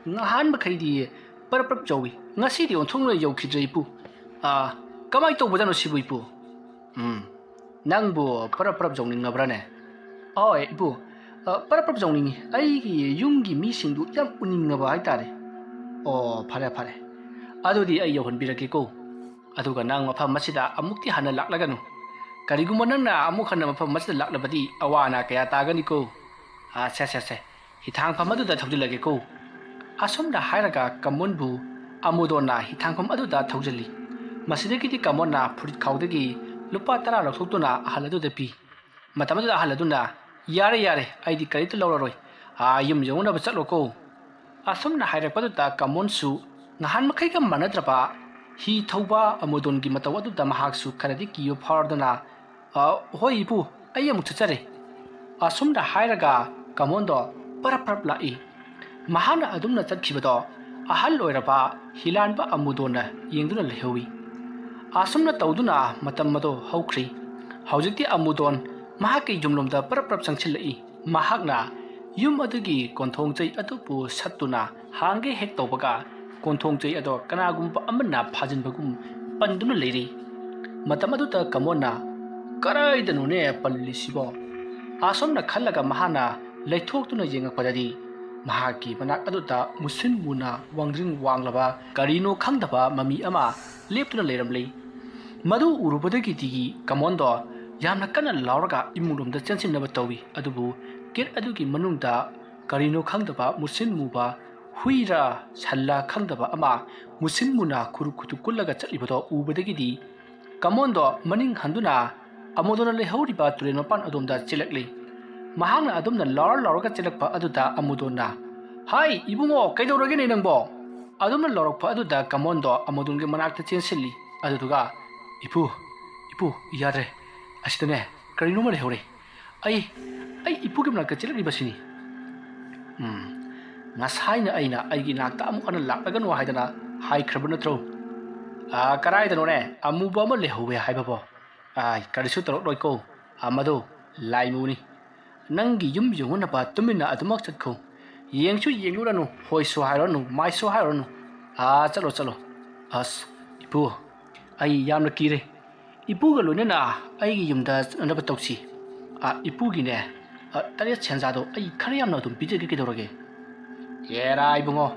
ꯅꯍꯥꯟ ꯃꯈꯩꯗꯤ ꯄꯔꯞ ꯄꯔꯞ ꯌꯧꯏ, ꯉꯁꯤꯗꯤ ꯑꯣꯟꯊꯣꯛꯅ ꯌꯧꯈꯤꯗ꯭ꯔꯦ, ꯏꯄꯨ꯫ ꯑ, ꯀꯃꯥꯏꯅ ꯇꯧꯕꯖꯥꯠꯅꯣ ꯁꯤꯕꯨ, ꯏꯄꯨ?" ꯎꯝ, "ꯅꯪꯕꯨ ꯄꯔꯞ ꯄꯔꯞ ꯌꯧꯅꯤꯡꯉꯕ꯭ꯔꯥꯅꯦ?" "ꯍꯣꯏ, ꯏꯄꯨ, ꯑ, ꯄꯔꯞ ꯄꯔꯞ ꯌꯧꯅꯤꯡꯉꯤ꯫ ꯑꯩꯒꯤ ꯌꯨꯝꯒꯤ ꯃꯤꯁꯤꯡꯗꯨ ꯌꯥꯝ ꯎꯅꯤꯡꯉꯕ ꯍꯥꯏꯇꯥꯔꯦ꯫" "ꯑꯣ, ꯐꯔꯦ, ꯐꯔꯦ꯫ ꯑꯗꯨꯗꯤ ꯑꯩ ꯌꯧꯍꯟꯕꯤꯔꯛꯀꯦꯀꯣ꯫ ꯑꯗꯨꯒ ꯅꯪ ꯃꯐꯝ ꯑꯁꯤꯗ ꯑꯃꯨꯛꯇꯤ ꯍꯟꯅ ꯂꯥꯛꯂꯒꯅꯨ꯫ ꯀꯔꯤꯒꯨꯝꯕ ꯅꯪꯅ ꯑꯃꯨꯛ ꯍꯟꯅ ꯃꯐꯝ ꯑꯁꯤꯗ ꯂꯥꯛꯂꯕꯗꯤ ꯑꯋꯥ ꯑꯅꯥ ꯀꯌꯥ ꯇꯥꯒꯅꯤꯀꯣ꯫" "ꯑ, ꯁꯦ, ꯁꯦ, ꯁꯦ꯫ ꯍꯤꯊꯥꯡꯐꯝ ꯑꯗꯨꯗ ꯊꯧꯖꯤꯜꯂꯒꯦꯀꯣ꯫" ꯑꯁꯨꯝꯅ ꯍꯥꯏꯔꯒ ꯀꯃꯣꯟꯕꯨ ꯑꯃꯨꯗꯣꯟꯅ ꯍꯤꯊꯥꯡꯐꯝ ꯑꯗꯨꯗ ꯊꯧꯖꯤꯜꯂꯤ꯫ ꯃꯁꯤꯗꯒꯤꯗꯤ ꯀꯃꯣꯟꯅ ꯐꯨꯔꯤꯠ ꯈꯥꯎꯗꯒꯤ ꯂꯨꯄꯥ ꯇꯔꯥ ꯂꯧꯊꯣꯛꯇꯨꯅ ꯑꯍꯜ ꯑꯗꯨꯗ ꯄꯤ꯫ ꯃꯇꯝ ꯑꯗꯨꯗ ꯑꯍꯜ ꯑꯗꯨꯅ, "ꯌꯥꯔꯦ, ꯌꯥꯔꯦ, ꯑꯩꯗꯤ ꯀꯔꯤꯝꯇ ꯂꯧꯔꯔꯣꯏ꯫ ꯑꯥ, ꯌꯨꯝ ꯌꯧꯅꯕ ꯆꯠꯂꯣꯀꯣ꯫" ꯑꯁꯨꯝꯅ ꯍꯥꯏꯔꯛꯄꯗꯨꯗ ꯀꯃꯣꯟꯁꯨ ꯅꯍꯥꯟ ꯃꯈꯩꯒ ꯃꯥꯟꯅꯗ꯭ꯔꯕ ꯍꯤ ꯊꯧꯕ ꯑꯃꯨꯗꯣꯟꯒꯤ ꯃꯇꯧ ꯑꯗꯨꯗ ꯃꯍꯥꯛꯁꯨ ꯈꯔꯗꯤ ꯀꯤꯕ ꯐꯥꯎꯔꯗꯨꯅ, "ꯑ, ꯍꯣꯏ ꯏꯄꯨ, ꯑꯩ ꯑꯃꯨꯛ ꯆꯠꯆꯔꯦ꯫" ꯑꯁꯨꯝꯅ ꯍꯥꯏꯔꯒ ꯀꯃꯣꯟꯗꯣ ꯄꯔꯞ ꯄꯔꯞ ꯂꯥꯛꯏ꯫ ꯃꯍꯥꯛꯅ ꯑꯗꯨꯝꯅ ꯆꯠꯈꯤꯕꯗꯣ ꯑꯍꯜ ꯑꯣꯏꯔꯕ ꯍꯤꯂꯥꯟꯕ ꯑꯃꯨꯗꯣꯟꯅ ꯌꯦꯡꯗꯨꯅ ꯂꯩꯍꯧꯏ꯫ ꯑꯁꯨꯝꯅ ꯇꯧꯗꯨꯅ ꯃꯇꯝ ꯑꯗꯣ ꯍꯧꯈ꯭ꯔꯤ꯫ ꯍꯧꯖꯤꯛꯇꯤ ꯑꯃꯨꯗꯣꯟ ꯃꯍꯥꯛꯀꯤ ꯌꯨꯝꯂꯣꯝꯗ ꯄꯔꯞ ꯄꯔꯞ ꯆꯪꯁꯤꯜꯂꯛꯏ꯫ ꯃꯍꯥꯛꯅ ꯌꯨꯝ ꯑꯗꯨꯒꯤ ꯀꯣꯟꯊꯣꯡ ꯆꯩ ꯑꯗꯨꯕꯨ ꯁꯠꯇꯨꯅ ꯍꯥꯡꯒꯦ ꯍꯦꯛ ꯇꯧꯕꯒ, ꯀꯣꯟꯊꯣꯡ ꯆꯩ ꯑꯗꯣ ꯀꯅꯥꯒꯨꯝꯕ ꯑꯃꯅ ꯐꯥꯖꯤꯟꯕꯒꯨꯝ ꯄꯟꯗꯨꯅ ꯂꯩꯔꯤ꯫ ꯃꯇꯝ ꯑꯗꯨꯗ ꯀꯃꯣꯟꯅ, "ꯀꯔꯥꯏꯗꯅꯣꯅꯦ ꯄꯜꯂꯤꯁꯤꯕꯣ?" ꯑꯁꯨꯝꯅ ꯈꯜꯂꯒ ꯃꯍꯥꯛꯅ ꯂꯩꯊꯣꯛꯇꯨꯅ ꯌꯦꯡꯉꯛꯄꯗꯗꯤ, ꯃꯍꯥꯛꯀꯤ ꯃꯅꯥꯛ ꯑꯗꯨꯗ ꯃꯨꯁꯤꯟ ꯃꯨꯅ ꯋꯥꯡꯗ꯭ꯔꯤꯡ ꯋꯥꯡꯂꯕ ꯀꯔꯤꯅꯣ ꯈꯪꯗꯕ ꯃꯃꯤ ꯑꯃ ꯂꯦꯞꯇꯨꯅ ꯂꯩꯔꯝꯂꯤ꯫ ꯃꯗꯨ ꯎꯔꯨꯕꯗꯒꯤꯗꯤ ꯀꯃꯣꯟꯗꯣ ꯌꯥꯝꯅ ꯀꯟꯅ ꯂꯥꯎꯔꯒ ꯏꯃꯨꯡꯂꯣꯝꯗ ꯆꯦꯟꯁꯤꯟꯅꯕ ꯇꯧꯏ꯫ ꯑꯗꯨꯕꯨ ꯒꯦꯠ ꯑꯗꯨꯒꯤ ꯃꯅꯨꯡꯗ ꯀꯔꯤꯅꯣ ꯈꯪꯗꯕ ꯃꯨꯁꯤꯟ ꯃꯨꯕ, ꯍꯨꯏꯔ ꯁꯜꯂ ꯈꯪꯗꯕ ꯑꯃ ꯃꯨꯁꯤꯟ ꯃꯨꯅ ꯈꯨꯔꯨ ꯈꯨꯇꯨ ꯀꯨꯜꯂꯒ ꯆꯠꯂꯤꯕꯗꯣ ꯎꯕꯗꯒꯤꯗꯤ ꯀꯃꯣꯟꯗꯣ ꯃꯅꯤꯡ ꯍꯟꯗꯨꯅ ꯑꯃꯨꯗꯣꯟꯅ ꯂꯩꯍꯧꯔꯤꯕ ꯇꯨꯔꯦꯜ ꯃꯄꯥꯟ ꯑꯗꯣꯝꯗ ꯆꯦꯜꯂꯛꯂꯤ꯫ ꯃꯍꯥꯛꯅ ꯑꯗꯨꯝꯅ ꯂꯥꯎꯔ ꯂꯥꯎꯔꯒ ꯆꯦꯜꯂꯛꯄ ꯑꯗꯨꯗ ꯑꯃꯨꯗꯣꯟꯅ, "ꯍꯥꯏ, ꯏꯕꯨꯡꯉꯣ, ꯀꯩꯗꯧꯔꯒꯦꯅꯦ ꯅꯪꯕꯣ?" ꯑꯗꯨꯝꯅ ꯂꯥꯎꯔꯛꯄ ꯑꯗꯨꯗ ꯀꯃꯣꯟꯗꯣ ꯑꯃꯨꯗꯣꯟꯒꯤ ꯃꯅꯥꯛꯇ ꯆꯦꯟꯁꯤꯜꯂꯤ꯫ ꯑꯗꯨꯗꯨꯒ, "ꯏꯄꯨ, ꯏꯄꯨ, ꯌꯥꯗ꯭ꯔꯦ꯫ ꯑꯁꯤꯗꯅꯦ ꯀꯔꯤꯅꯣꯝꯃ ꯂꯩꯍꯧꯔꯦ꯫ ꯑꯩ, ꯑꯩ ꯏꯄꯨꯒꯤ ꯃꯅꯥꯛꯇ ꯆꯦꯜꯂꯛꯂꯤꯕꯁꯤꯅꯤ꯫" "ꯎꯝ, ꯉꯁꯥꯏꯅ ꯑꯩꯅ ꯑꯩꯒꯤ ꯏꯅꯥꯛꯇ ꯑꯃꯨꯛ ꯍꯟꯅ ꯂꯥꯛꯂꯒꯅꯨ ꯍꯥꯏꯗꯅ ꯍꯥꯏꯈ꯭ꯔꯕ ꯅꯠꯇ꯭ꯔꯣ?" "ꯑꯥ, ꯀꯗꯥꯏꯗꯅꯣꯅꯦ ꯑꯃꯨꯕ ꯑꯃ ꯂꯩꯍꯧꯋꯦ ꯍꯥꯏꯕꯕꯣ?" "ꯑꯥ, ꯀꯔꯤꯁꯨ ꯇꯧꯔꯛꯂꯣꯏꯀꯣ꯫ ꯑꯥ, ꯃꯗꯨ ꯂꯥꯏꯃꯨꯅꯤ꯫ ꯅꯪꯒꯤ ꯌꯨꯝ ꯌꯧꯅꯅꯕ ꯇꯨꯃꯤꯟꯅ ꯑꯗꯨꯃꯛ ꯆꯠꯈꯣ꯫ ꯌꯦꯡꯁꯨ ꯌꯦꯡꯂꯨꯔꯅꯨ, ꯍꯣꯏꯁꯨ ꯍꯥꯏꯔꯨꯔꯅꯨ, ꯃꯥꯏꯁꯨ ꯍꯥꯏꯔꯨꯔꯅꯨ꯫ ꯑꯥ, ꯆꯠꯂꯣ, ꯆꯠꯂꯣ꯫" "ꯑꯁ, ꯏꯄꯨ, ꯑꯩ ꯌꯥꯝꯅ ꯀꯤꯔꯦ꯫ "ꯏꯄꯨꯒ ꯂꯣꯏꯅꯅ ꯑꯩꯒꯤ ꯌꯨꯝꯗ ꯆꯠꯅꯅꯕ ꯇꯧꯁꯤ꯫ ꯑ, ꯏꯄꯨꯒꯤꯅꯦ, ꯑ, ꯇꯔꯦꯠ ꯁꯦꯟꯖꯥꯗꯣ ꯑꯩ ꯈꯔ ꯌꯥꯝꯅ ꯑꯗꯨꯝ ꯄꯤꯖꯒꯦ, ꯀꯩꯗꯧꯔꯒꯦ?" "ꯑꯦꯔꯥ ꯏꯕꯨꯡꯉꯣ,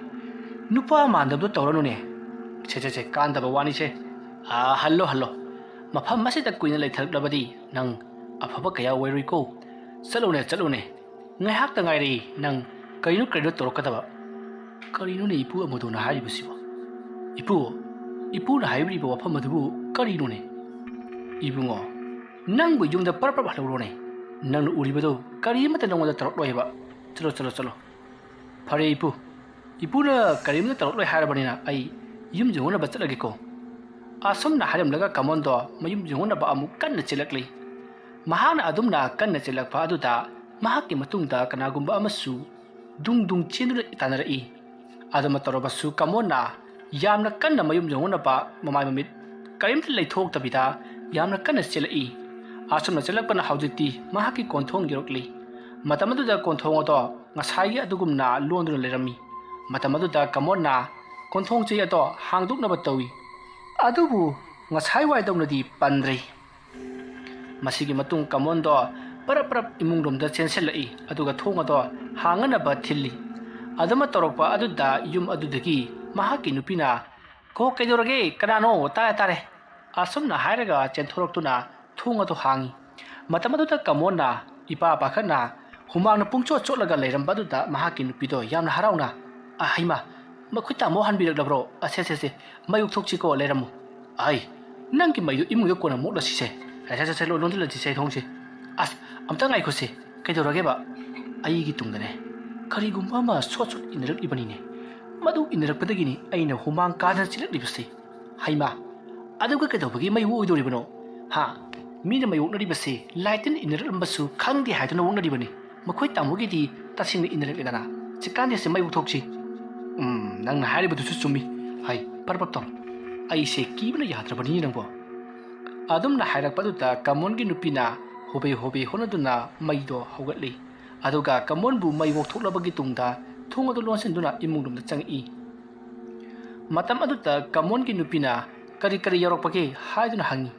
ꯅꯨꯄꯥ ꯃꯥꯟꯗꯕꯗꯣ ꯇꯧꯔꯅꯨꯅꯦ꯫ ꯁꯦ, ꯁꯦ, ꯁꯦ, ꯀꯥꯟꯗꯕ ꯋꯥꯅꯤꯁꯦ꯫ ꯑ, ꯍꯜꯂꯣ, ꯍꯜꯂꯣ꯫ ꯃꯐꯝ ꯑꯁꯤꯗ ꯀꯨꯏꯅ ꯂꯩꯊꯔꯛꯂꯕꯗꯤ ꯅꯪ ꯑꯐꯕ ꯀꯌꯥ ꯑꯣꯏꯔꯣꯏꯀꯣ꯫ ꯆꯠꯂꯣꯅꯦ, ꯆꯠꯂꯣꯅꯦ꯫ ꯉꯥꯏꯍꯥꯛꯇ ꯉꯥꯏꯔꯦ ꯅꯪ ꯀꯔꯤꯅꯣ ꯀꯔꯤꯅꯣ ꯇꯧꯔꯛꯀꯗꯕ?" "ꯀꯔꯤꯅꯣꯅꯦ ꯏꯄꯨ ꯑꯃꯗꯣꯅ ꯍꯥꯏꯔꯤꯕꯁꯤꯕꯣ? ꯏꯄꯨ, ꯏꯄꯨꯅ ꯍꯥꯏꯕꯤꯔꯤꯕ ꯋꯥꯐꯝ ꯑꯗꯨꯕꯨ ꯀꯔꯤꯅꯣꯅꯦ?" "ꯏꯕꯨꯡꯉꯣ, ꯅꯪꯕꯨ ꯌꯨꯝꯗ ꯄꯔꯞ ꯄꯔꯞ ꯍꯜꯂꯧꯔꯣꯅꯦ꯫ ꯅꯪꯅ ꯎꯔꯤꯕꯗꯨ ꯀꯔꯤ ꯑꯃꯠꯇ ꯅꯪꯉꯣꯟꯗ ꯇꯧꯔꯛꯂꯣꯏ ꯍꯥꯏꯕ꯫ ꯆꯠꯂꯣ, ꯆꯠꯂꯣ, ꯆꯠꯂꯣ꯫" "ꯐꯔꯦ ꯏꯄꯨ, ꯏꯄꯨꯅ ꯀꯔꯤꯝꯇ ꯇꯧꯔꯛꯂꯣꯏ ꯍꯥꯏꯔꯕꯅꯤꯅ ꯑꯩ ꯌꯨꯝ ꯌꯧꯅꯅꯕ ꯆꯠꯂꯒꯦꯀꯣ꯫" ꯑꯁꯨꯝꯅ ꯍꯥꯏꯔꯝꯂꯒ ꯀꯃꯣꯟꯗꯣ ꯃꯌꯨꯝ ꯌꯧꯅꯅꯕ ꯑꯃꯨꯛ ꯀꯟꯅ ꯆꯦꯜꯂꯛꯂꯤ꯫ ꯃꯍꯥꯛꯅ ꯑꯗꯨꯝꯅ ꯀꯟꯅ ꯆꯦꯜꯂꯛꯄ ꯑꯗꯨꯗ ꯃꯍꯥꯛꯀꯤ ꯃꯇꯨꯡꯗ ꯀꯅꯥꯒꯨꯝꯕ ꯑꯃꯁꯨ ꯗꯨꯡ ꯗꯨꯡ ꯆꯦꯟꯗꯨꯅ ꯇꯥꯟꯅꯔꯛꯏ꯫ ꯑꯗꯨꯃ ꯇꯧꯔꯕꯁꯨ ꯀꯃꯣꯟꯅ ꯌꯥꯝꯅ ꯀꯟꯅ ꯃꯌꯨꯝ ꯌꯧꯅꯅꯕ ꯃꯃꯥꯏ ꯃꯃꯤꯠ ꯀꯔꯤꯝꯇ ꯂꯩꯊꯣꯛꯇꯕꯤꯗ ꯌꯥꯝꯅ ꯀꯟꯅ ꯆꯦꯜꯂꯛꯏ꯫ ꯑꯁꯨꯝꯅ ꯆꯦꯜꯂꯛꯄꯅ ꯍꯧꯖꯤꯛꯇꯤ ꯃꯍꯥꯛꯀꯤ ꯀꯣꯟꯊꯣꯡ ꯌꯧꯔꯛꯂꯤ꯫ ꯃꯇꯝ ꯑꯗꯨꯗ ꯀꯣꯟꯊꯣꯡ ꯑꯗꯣ ꯉꯁꯥꯏꯒꯤ ꯑꯗꯨꯒꯨꯝꯅ ꯂꯣꯟꯗꯨꯅ ꯂꯩꯔꯝꯃꯤ꯫ ꯃꯇꯝ ꯑꯗꯨꯗ ꯀꯃꯣꯟꯅ ꯀꯣꯟꯊꯣꯡ ꯆꯩ ꯑꯗꯣ ꯍꯥꯡꯗꯣꯛꯅꯕ ꯇꯧꯏ꯫ ꯑꯗꯨꯕꯨ ꯉꯁꯥꯏ ꯋꯥꯏꯗꯧꯅꯗꯤ ꯄꯟꯗ꯭ꯔꯦ꯫ ꯃꯁꯤꯒꯤ ꯃꯇꯨꯡ ꯀꯃꯣꯟꯗꯣ ꯄꯔꯞ ꯄꯔꯞ ꯏꯃꯨꯡ ꯂꯣꯝꯗ ꯆꯦꯟꯁꯤꯜꯂꯛꯏ, ꯑꯗꯨꯒ ꯊꯣꯡ ꯑꯗꯣ ꯍꯥꯡꯅꯅꯕ ꯊꯤꯜꯂꯤ꯫ ꯑꯗꯨꯃ ꯇꯧꯔꯛꯄ ꯑꯗꯨꯗ ꯌꯨꯝ ꯑꯗꯨꯗꯒꯤ ꯃꯍꯥꯛꯀꯤ ꯅꯨꯄꯤꯅ, "ꯀꯣ, ꯀꯩꯗꯧꯔꯒꯦ? ꯀꯅꯥꯅꯣ? ꯇꯥꯔꯦ, ꯇꯥꯔꯦ꯫" ꯑꯁꯨꯝꯅ ꯍꯥꯏꯔꯒ ꯆꯦꯟꯊꯣꯔꯛꯇꯨꯅ ꯊꯣꯡ ꯑꯗꯨ ꯍꯥꯡꯉꯤ꯫ ꯃꯇꯝ ꯑꯗꯨꯗ ꯀꯃꯣꯟꯅ ꯏꯄꯥ ꯄꯥꯈꯠꯅ ꯍꯨꯃꯥꯡꯅ ꯄꯨꯡꯆꯣꯠ ꯆꯣꯠꯂꯒ ꯂꯩꯔꯝꯕ ꯑꯗꯨꯗ ꯃꯍꯥꯛꯀꯤ ꯅꯨꯄꯤꯗꯣ ꯌꯥꯝꯅ ꯍꯔꯥꯎꯅ, "ꯑ, ꯍꯩꯃꯥ, ꯃꯈꯨꯠ ꯇꯥꯃꯣ ꯍꯟꯕꯤꯔꯛꯂꯕ꯭ꯔꯣ? ꯑꯁꯦ, ꯁꯦ, ꯁꯦ, ꯃꯩ ꯎꯛꯊꯣꯛꯁꯤꯀꯣ, ꯂꯩꯔꯝꯃꯨ꯫ ꯑꯩ, ꯅꯪꯒꯤ ꯃꯩꯗꯣ ꯏꯃꯨꯡꯗ ꯀꯣꯟꯅ ꯃꯣꯠꯂꯁꯤꯁꯦ꯫ ꯁꯦ, ꯁꯦ, ꯁꯦ, ꯁꯦ, ꯂꯣꯟ-, ꯂꯣꯟꯁꯤꯜꯂꯁꯤꯁꯦ ꯊꯣꯡꯁꯦ꯫ ꯑꯁ, ꯑꯝꯇ ꯉꯥꯏꯈꯣꯁꯦ꯫ ꯀꯩꯗꯧꯔꯒꯦꯕ?" "ꯑꯩꯒꯤ ꯇꯨꯡꯗꯅꯦ ꯀꯔꯤꯒꯨꯝꯕ ꯑꯃ ꯁꯣꯠ ꯁꯣꯠ ꯏꯟꯅꯔꯛꯂꯤꯕꯅꯤꯅꯦ꯫ ꯃꯗꯨ ꯏꯟꯅꯔꯛꯄꯗꯒꯤꯅꯤ ꯑꯩꯅ ꯍꯨꯃꯥꯡ ꯀꯥꯗꯅ ꯆꯦꯜꯂꯛꯂꯤꯕꯁꯦ꯫" "ꯍꯩꯃꯥ, ꯑꯗꯨꯒ ꯀꯩꯗꯧꯕꯒꯤ ꯃꯩ ꯑꯣꯛꯑꯣꯏꯗꯧꯔꯤꯕꯅꯣ? ꯍꯥ? ꯃꯤꯅ ꯃꯩ ꯑꯣꯛꯅꯔꯤꯕꯁꯦ ꯂꯥꯏꯇꯤꯟ ꯏꯟꯅꯔꯛꯂꯝꯕꯁꯨ ꯈꯪꯗꯦ ꯍꯥꯏꯗꯨꯅ ꯑꯣꯛꯅꯔꯤꯕꯅꯤ꯫ ꯃꯈꯣꯏ ꯇꯥꯃꯣꯒꯤꯗꯤ ꯇꯁꯦꯡꯅ ꯏꯟꯅꯔꯛꯂꯦꯗꯅ꯫ ꯆꯤꯛꯀꯥꯟꯗꯦꯁꯦ, ꯃꯩ ꯑꯣꯛꯊꯣꯛꯁꯤ꯫" "ꯎꯝ, ꯅꯪꯅ ꯍꯥꯏꯔꯤꯕꯗꯨꯁꯨ ꯆꯨꯝꯃꯤ꯫ ꯍꯥꯏ, ꯄꯔꯞ ꯄꯔꯞ ꯇꯧꯔꯣ꯫ ꯑꯩꯁꯦ ꯀꯤꯕꯅ ꯌꯥꯗ꯭ꯔꯕꯅꯤ ꯅꯪꯕꯣ꯫" ꯑꯗꯨꯝꯅ ꯍꯥꯏꯔꯛꯄ ꯑꯗꯨꯗ ꯀꯃꯣꯟꯒꯤ ꯅꯨꯄꯤꯅ ꯍꯣꯕꯦ ꯍꯣꯕꯦ ꯍꯣꯠꯅꯗꯨꯅ ꯃꯩꯗꯣ ꯍꯧꯒꯠꯂꯤ꯫ ꯑꯗꯨꯒ ꯀꯃꯣꯟꯕꯨ ꯃꯩ ꯑꯣꯛꯊꯣꯛꯂꯕꯒꯤ ꯇꯨꯡꯗ ꯊꯣꯡ ꯑꯗꯨ ꯂꯣꯟꯁꯤꯟꯗꯨꯅ ꯏꯃꯨꯡ ꯂꯣꯝꯗ ꯆꯪꯉꯛꯏ꯫ ꯃꯇꯝ ꯑꯗꯨꯗ ꯀꯃꯣꯟꯒꯤ ꯅꯨꯄꯤꯅ, "ꯀꯔꯤ ꯀꯔꯤ ꯌꯥꯎꯔꯛꯄꯒꯦ?" ꯍꯥꯏꯗꯨꯅ ꯍꯪꯉꯤ꯫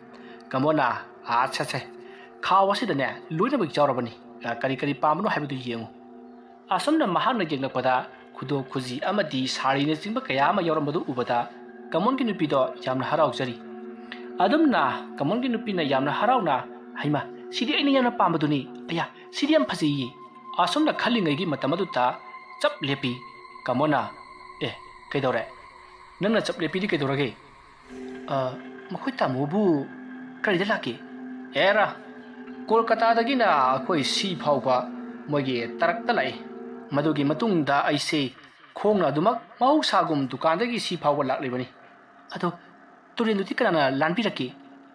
ꯀꯃꯣꯅ, "ꯑꯥ, ꯁꯦ, ꯁꯦ, ꯈꯥꯎ ꯑꯁꯤꯗꯅꯦ ꯂꯣꯏꯅꯃꯛ ꯌꯥꯎꯔꯕꯅꯤ꯫ ꯑ, ꯀꯔꯤ ꯀꯔꯤ ꯄꯥꯝꯕꯅꯣ ꯍꯥꯏꯕꯗꯨ ꯌꯦꯡꯉꯨ꯫" ꯑꯁꯨꯝꯅ ꯃꯍꯥꯛꯅ ꯌꯦꯡꯂꯛꯄꯗ ꯈꯨꯗꯣꯞ ꯈꯨꯖꯤ ꯑꯃꯗꯤ ꯁꯥꯔꯤꯅꯆꯤꯡꯕ ꯀꯌꯥ ꯑꯃ ꯌꯥꯎꯔꯝꯕꯗꯨ ꯎꯕꯗ ꯀꯃꯣꯟꯒꯤ ꯅꯨꯄꯤꯗꯣ ꯌꯥꯝꯅ ꯍꯔꯥꯎꯖꯔꯤ꯫ ꯑꯗꯨꯝꯅ ꯀꯃꯣꯟꯒꯤ ꯅꯨꯄꯤꯅ ꯌꯥꯝꯅ ꯍꯔꯥꯎꯅ, "ꯍꯩꯃꯥ, ꯁꯤꯗꯤ ꯑꯩꯅ ꯌꯥꯝꯅ ꯄꯥꯝꯕꯗꯨꯅꯤ꯫ ꯑꯌꯥ, ꯁꯤꯗꯤ ꯌꯥꯝ ꯐꯖꯩꯌꯦ꯫" ꯑꯁꯨꯝꯅ ꯈꯜꯂꯤꯉꯩꯒꯤ ꯃꯇꯝ ꯑꯗꯨꯗ ꯆꯞ ꯂꯦꯞꯄꯤ꯫ ꯀꯃꯣꯟꯅ, "ꯑꯦ, ꯀꯩꯗꯧꯔꯦ? ꯅꯪꯅ ꯆꯞ ꯂꯦꯞꯄꯤꯗꯤ ꯀꯩꯗꯧꯔꯒꯦ?" "ꯑ, ꯃꯈꯣꯏ ꯇꯥꯃꯣꯕꯨ ꯀꯔꯤꯗ ꯂꯥꯛꯀꯦ?" "ꯑꯦꯔꯥ, ꯀꯣꯜꯀꯇꯥꯗꯒꯤꯅ ꯑꯩꯈꯣꯏ ꯁꯤ ꯐꯥꯎꯕ ꯃꯣꯏꯒꯤ ꯇꯔꯛꯇ ꯂꯥꯛꯏ꯫ ꯃꯗꯨꯒꯤ ꯃꯇꯨꯡꯗ ꯑꯩꯁꯦ ꯈꯣꯡꯅ ꯑꯗꯨꯃꯛ ꯃꯍꯧꯁꯥꯒꯨꯝ ꯗꯨꯀꯥꯟꯗꯒꯤ ꯁꯤ ꯐꯥꯎꯕ ꯂꯥꯛꯂꯤꯕꯅꯤ꯫" "ꯑꯗꯣ ꯇꯨꯔꯦꯟꯗꯨꯗꯤ ꯀꯅꯥꯅ ꯂꯥꯟꯕꯤꯔꯛꯀꯦ?"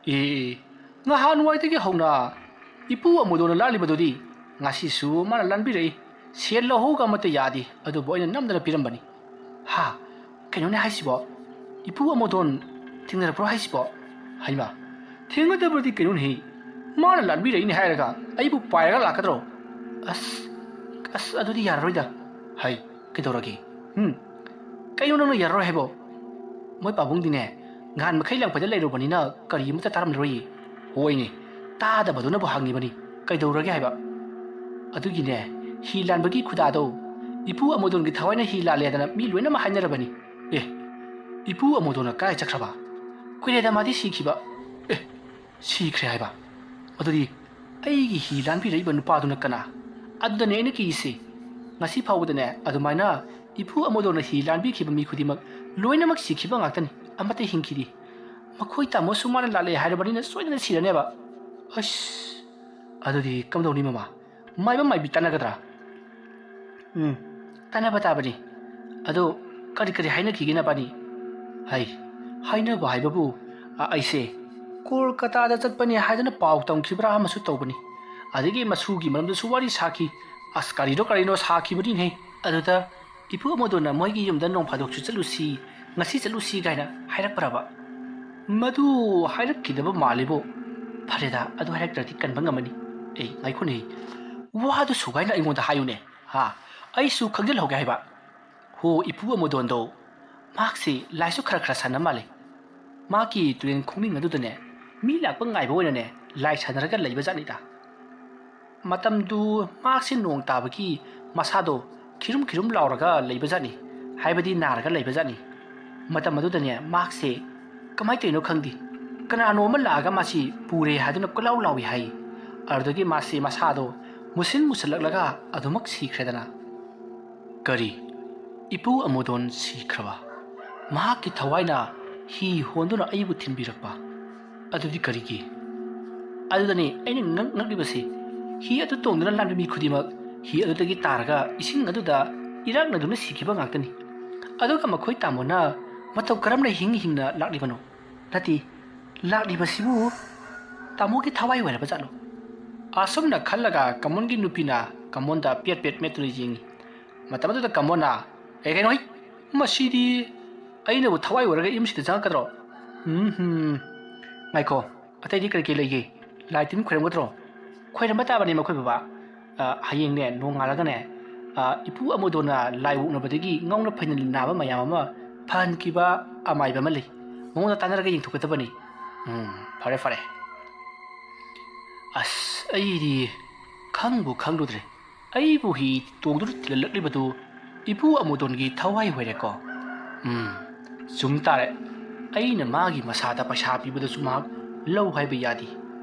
"ꯑꯦ, ꯉꯍꯥꯟꯋꯥꯏꯗꯒꯤ ꯍꯧꯅ ꯏꯄꯨ ꯑꯃꯣꯗꯣꯅ ꯂꯥꯛꯂꯤꯕꯗꯨꯗꯤ ꯉꯁꯤꯁꯨ ꯃꯥꯅ ꯂꯥꯟꯕꯤꯔꯛꯏ꯫ ꯁꯦꯜ ꯂꯧꯍꯧꯒ ꯑꯃꯠꯇ ꯌꯥꯗꯦ, ꯑꯗꯨꯕꯨ ꯑꯩꯅ ꯅꯝꯗꯅ ꯄꯤꯔꯝꯕꯅꯤ꯫" "ꯍꯥ? ꯀꯩꯅꯣꯅꯦ ꯍꯥꯏꯁꯤꯕꯣ? ꯏꯄꯨ ꯑꯃꯣꯗꯣꯟ ꯊꯦꯡꯅꯔꯛꯄ꯭ꯔꯣ ꯍꯥꯏꯁꯤꯕꯣ?" "ꯍꯩꯃꯥ, ꯊꯦꯡꯅꯗꯕꯗꯤ ꯀꯩꯅꯣꯅꯦꯍꯦ? ꯃꯥꯅ ꯂꯥꯟꯕꯤꯔꯛꯏꯅꯦ ꯍꯥꯏꯔꯒ ꯑꯩꯕꯨ ꯄꯥꯏꯔꯒ ꯂꯥꯛꯀꯗ꯭ꯔꯣ? ꯑꯁ, ꯑꯁ, ꯑꯗꯨꯗꯤ ꯌꯥꯔꯔꯣꯏꯗ꯫" "ꯍꯩ, ꯀꯩꯗꯧꯔꯒꯦ? ꯎꯝ, ꯀꯩꯅꯣ ꯅꯪꯅ ꯌꯥꯔꯔꯣꯏ ꯍꯥꯏꯕꯣ? ꯃꯣꯏ ꯄꯥꯕꯨꯡꯗꯤꯅꯦ, ꯉꯍꯥꯟ ꯃꯈꯩ ꯂꯥꯡꯐꯩꯗ ꯂꯩꯔꯨꯕꯅꯤꯅ ꯀꯔꯤ ꯑꯃꯠꯇ ꯇꯥꯔꯝꯂꯔꯣꯏꯌꯦ꯫" "ꯍꯣꯏꯅꯦ, ꯇꯥꯗꯕꯗꯨꯅꯕꯨ ꯍꯪꯉꯤꯕꯅꯤ, ꯀꯩꯗꯧꯔꯒꯦ ꯍꯥꯏꯕ?" "ꯑꯗꯨꯒꯤꯅꯦ, ꯍꯤ ꯂꯥꯟꯕꯒꯤ ꯈꯨꯗꯥꯗꯣ, ꯏꯄꯨ ꯑꯃꯣꯗꯣꯟꯒꯤ ꯊꯋꯥꯏꯅ ꯍꯤ ꯂꯥꯜꯂꯦꯗꯅ ꯃꯤ ꯂꯣꯏꯅꯃꯛ ꯍꯥꯏꯅꯔꯕꯅꯤ꯫" "ꯑꯦ, ꯏꯄꯨ ꯑꯃꯣꯗꯣꯟꯅ ꯀꯥꯏ ꯆꯠꯈ꯭ꯔꯕ?" "ꯀꯨꯏꯔꯦꯗ, ꯃꯥꯗꯤ ꯁꯤꯈꯤꯕ꯫" "ꯑꯦ, ꯁꯤꯈ꯭ꯔꯦ ꯍꯥꯏꯕ? ꯑꯗꯨꯗꯤ ꯑꯩꯒꯤ ꯍꯤ ꯂꯥꯟꯕꯤꯔꯛꯏꯕ ꯅꯨꯄꯥꯗꯨꯅ ꯀꯅꯥ? ꯑꯗꯨꯗꯅꯦ ꯑꯩꯅ ꯀꯤꯔꯤꯁꯦ꯫ ꯉꯁꯤ ꯐꯥꯎꯕꯗꯅꯦ ꯑꯗꯨꯃꯥꯏꯅ ꯏꯄꯨ ꯑꯃꯣꯗꯣꯟꯅ ꯍꯤ ꯂꯥꯟꯕꯤꯈꯤꯕ ꯃꯤ ꯈꯨꯗꯤꯡꯃꯛ ꯂꯣꯏꯅꯃꯛ ꯁꯤꯈꯤꯕ ꯉꯥꯛꯇꯅꯤ, ꯑꯃꯠꯇ ꯍꯤꯡꯈꯤꯗꯦ꯫ ꯃꯈꯣꯏ ꯇꯥꯃꯣꯁꯨ ꯃꯥꯅ ꯂꯥꯜꯂꯦ ꯍꯥꯏꯔꯕꯅꯤꯅ ꯁꯣꯏꯗꯅ ꯁꯤꯔꯅꯦꯕ꯫" "ꯑꯁ, ꯑꯗꯨꯗꯤ ꯀꯝꯗꯧꯅꯤ ꯃꯃꯥ? ꯃꯥꯏꯕ ꯃꯥꯏꯕꯤ ꯇꯥꯟꯅꯒꯗ꯭ꯔꯥ?" "ꯎꯝ, ꯇꯥꯟꯅꯕ ꯇꯥꯕꯅꯤ꯫ ꯑꯗꯣ ꯀꯔꯤ ꯀꯔꯤ ꯍꯥꯏꯅꯈꯤꯒꯦ ꯅꯕꯥꯅꯤ?" "ꯍꯩ, ꯍꯥꯏꯅꯕ ꯍꯥꯏꯕꯕꯨ, ꯑ, ꯑꯩꯁꯦ ꯀꯣꯜꯀꯇꯥꯗ ꯆꯠꯄꯅꯤ ꯍꯥꯏꯗꯅ ꯄꯥꯎ ꯇꯝꯈꯤꯕ꯭ꯔꯥ ꯑꯃꯁꯨ ꯇꯧꯕꯅꯤ꯫ ꯑꯗꯒꯤ ꯃꯁꯨꯒꯤ ꯃꯔꯝꯗꯁꯨ ꯋꯥꯔꯤ ꯁꯥꯈꯤ꯫ ꯑꯁ, ꯀꯔꯤꯅꯣ ꯀꯔꯤꯅꯣ ꯁꯥꯈꯤꯕꯅꯤꯅꯦ꯫ ꯑꯗꯨꯗ ꯏꯄꯨ ꯑꯃꯗꯨꯅ ꯃꯣꯏꯒꯤ ꯌꯨꯝꯗ ꯅꯣꯡ ꯐꯥꯗꯣꯛꯁꯨ ꯆꯠꯂꯨꯁꯤ, ꯉꯁꯤ ꯆꯠꯂꯨꯁꯤ ꯀꯥꯏꯅ ꯍꯥꯏꯔꯛꯄ꯭ꯔꯕ?" "ꯃꯗꯨ ꯍꯥꯏꯔꯛꯈꯤꯗꯕ ꯃꯥꯜꯂꯤꯕꯣ꯫" "ꯐꯔꯦꯗ, ꯑꯗꯨ ꯍꯥꯏꯔꯛꯇ꯭ꯔꯗꯤ ꯀꯟꯕ ꯉꯝꯃꯅꯤ꯫" "ꯑꯦ, ꯉꯥꯏꯈꯣꯅꯦ, ꯋꯥꯗꯨ ꯁꯨꯒꯥꯏꯅ ꯑꯩꯉꯣꯟꯗ ꯍꯥꯏꯌꯨꯅꯦ꯫ ꯍꯥ? ꯑꯩꯁꯨ ꯈꯪꯖꯤꯜꯍꯧꯒꯦ ꯍꯥꯏꯕ꯫ ꯍꯣ, ꯏꯄꯨ ꯑꯃꯣꯗꯣꯟꯗꯣ, ꯃꯍꯥꯛꯁꯤ ꯂꯥꯏꯁꯨ ꯈꯔ ꯈꯔ ꯁꯥꯟꯅ ꯃꯥꯜꯂꯤ꯫ ꯃꯍꯥꯛꯀꯤ ꯇꯨꯔꯦꯟ ꯈꯣꯡꯅꯤꯡ ꯑꯗꯨꯗꯅꯦ, ꯃꯤ ꯂꯥꯛꯄ ꯉꯥꯏꯕ ꯑꯣꯏꯅꯅꯦ ꯂꯥꯏ ꯁꯥꯟꯅꯔꯒ ꯂꯩꯕꯖꯥꯠꯅꯤꯗ꯫ ꯃꯇꯝꯗꯨ ꯃꯍꯥꯛꯁꯦ ꯅꯣꯡ ꯇꯥꯕꯒꯤ ꯃꯁꯥꯗꯣ ꯈꯤꯔꯨꯝ ꯈꯤꯔꯨꯝ ꯂꯥꯎꯔꯒ ꯂꯩꯕꯖꯥꯠꯅꯤ, ꯍꯥꯏꯕꯗꯤ ꯅꯥꯔꯒ ꯂꯩꯕꯖꯥꯠꯅꯤ꯫ ꯃꯇꯝ ꯑꯗꯨꯗꯅꯦ ꯃꯍꯥꯛꯁꯦ ꯀꯃꯥꯏꯅ ꯇꯧꯔꯤꯅꯣ ꯈꯪꯗꯦ, ꯀꯅꯥꯅꯣ ꯑꯃ ꯂꯥꯛꯑꯒ ꯃꯥꯁꯤ ꯄꯨꯔꯦ ꯍꯥꯏꯗꯨꯅ ꯀꯣꯏꯂꯥꯎ ꯂꯥꯎꯏ ꯍꯥꯏ꯫ ꯑꯗꯨꯗꯒꯤ ꯃꯥꯁꯤ ꯃꯁꯥꯗꯣ ꯃꯨꯁꯤꯟ ꯃꯨꯁꯤꯜꯂꯛꯂꯒ ꯑꯗꯨꯃꯛ ꯁꯤꯈ꯭ꯔꯦꯗꯅ꯫ ꯀꯔꯤ? ꯏꯄꯨ ꯑꯃꯨꯗꯣꯟ ꯁꯤꯈ꯭ꯔꯕ? ꯃꯍꯥꯛꯀꯤ ꯊꯋꯥꯏꯅ ꯍꯤ ꯍꯣꯟꯗꯨꯅ ꯑꯩꯕꯨ ꯊꯤꯟꯕꯤꯔꯛꯄ? ꯑꯗꯨꯗꯤ ꯀꯔꯤꯒꯤ? ꯑꯗꯨꯗꯅꯤ ꯑꯩꯅ ꯉꯛ ꯉꯛꯂꯤꯕꯁꯤ꯫ ꯍꯤ ꯑꯗꯨ ꯇꯣꯡꯗꯨꯅ ꯂꯥꯟꯕ ꯃꯤ ꯈꯨꯗꯤꯡꯃꯛ ꯍꯤ ꯑꯗꯨꯗꯒꯤ ꯇꯥꯔꯒ ꯏꯁꯤꯡ ꯑꯗꯨꯗ ꯏꯔꯥꯛꯅꯗꯨꯅ ꯁꯤꯈꯤꯕ ꯉꯥꯛꯇꯅꯤ꯫ ꯑꯗꯨꯒ ꯃꯈꯣꯏ ꯇꯥꯃꯣꯅ ꯃꯇꯧ ꯀꯔꯝꯅ ꯍꯤꯡ ꯍꯤꯡꯅ ꯂꯥꯛꯂꯤꯕꯅꯣ? ꯅꯠꯇꯦ, ꯂꯥꯛꯂꯤꯕꯁꯤꯕꯨ ꯇꯥꯃꯣꯒꯤ ꯊꯋꯥꯏ ꯑꯣꯏꯔꯕ ꯖꯥꯠꯂꯣ? ꯑꯁꯨꯝꯅ ꯈꯜꯂꯒ ꯀꯃꯣꯟꯒꯤ ꯅꯨꯄꯤꯅ ꯀꯃꯣꯟꯗ ꯄꯦꯠ ꯄꯦꯠ ꯃꯦꯠꯇꯨꯅ ꯌꯦꯡꯉꯤ꯫ ꯃꯇꯝ ꯑꯗꯨꯗ ꯀꯃꯣꯟꯅ, "ꯑꯦ, ꯀꯩꯅꯣ, ꯍꯩ, ꯃꯁꯤꯗꯤ ꯑꯩꯅꯕꯨ ꯊꯋꯥꯏ ꯑꯣꯏꯔꯒ ꯌꯨꯝꯁꯤꯗ ꯆꯪꯉꯛꯀꯗ꯭ꯔꯣ? ꯎꯝ ꯍꯨꯝ, ꯉꯥꯏꯈꯣ, ꯑꯇꯩꯗꯤ ꯀꯔꯤ ꯀꯔꯤ ꯂꯩꯒꯦ? ꯂꯥꯏ ꯇꯤꯟ ꯈꯣꯏꯔꯝꯒꯗ꯭ꯔꯣ?" "ꯈꯣꯏꯔꯝꯕ ꯇꯥꯕꯅꯤ ꯃꯈꯣꯏ ꯕꯕꯥ꯫ ꯑ, ꯍꯌꯦꯡꯅꯦ ꯅꯣꯡꯉꯥꯜꯂꯒꯅꯦ, ꯑ, ꯏꯄꯨ ꯑꯃꯨꯗꯣꯟꯅ ꯂꯥꯏ ꯑꯣꯛꯅꯕꯗꯒꯤ ꯉꯥꯎꯅ ꯐꯩꯅ ꯅꯥꯕ ꯃꯌꯥꯝ ꯑꯃ ꯐꯍꯟꯈꯤꯕ ꯑꯃꯥꯏꯕ ꯑꯃ ꯂꯩ꯫ ꯃꯉꯣꯟꯗ ꯇꯥꯟꯅꯔꯒ ꯌꯦꯡꯊꯣꯛꯀꯗꯕꯅꯤ꯫" "ꯎꯝ, ꯐꯔꯦ, ꯐꯔꯦ꯫ ꯑꯁ, ꯑꯩꯗꯤ ꯈꯪꯕꯨ ꯈꯪꯂꯨꯗ꯭ꯔꯦ꯫ ꯑꯩꯕꯨ ꯍꯤ ꯇꯣꯡꯗꯨꯅ ꯊꯤꯜꯍꯜꯂꯛꯂꯤꯕꯗꯨ ꯏꯄꯨ ꯑꯃꯨꯗꯣꯟꯒꯤ ꯊꯋꯥꯏ ꯑꯣꯏꯔꯦꯀꯣ꯫ ꯎꯝ, ꯆꯨꯝ ꯇꯥꯔꯦ꯫ ꯑꯩꯅ ꯃꯥꯒꯤ ꯃꯁꯥꯗ ꯄꯩꯁꯥ ꯄꯤꯕꯗꯁꯨ ꯃꯍꯥꯛ ꯂꯧ ꯍꯥꯏꯕ ꯌꯥꯗꯦ꯫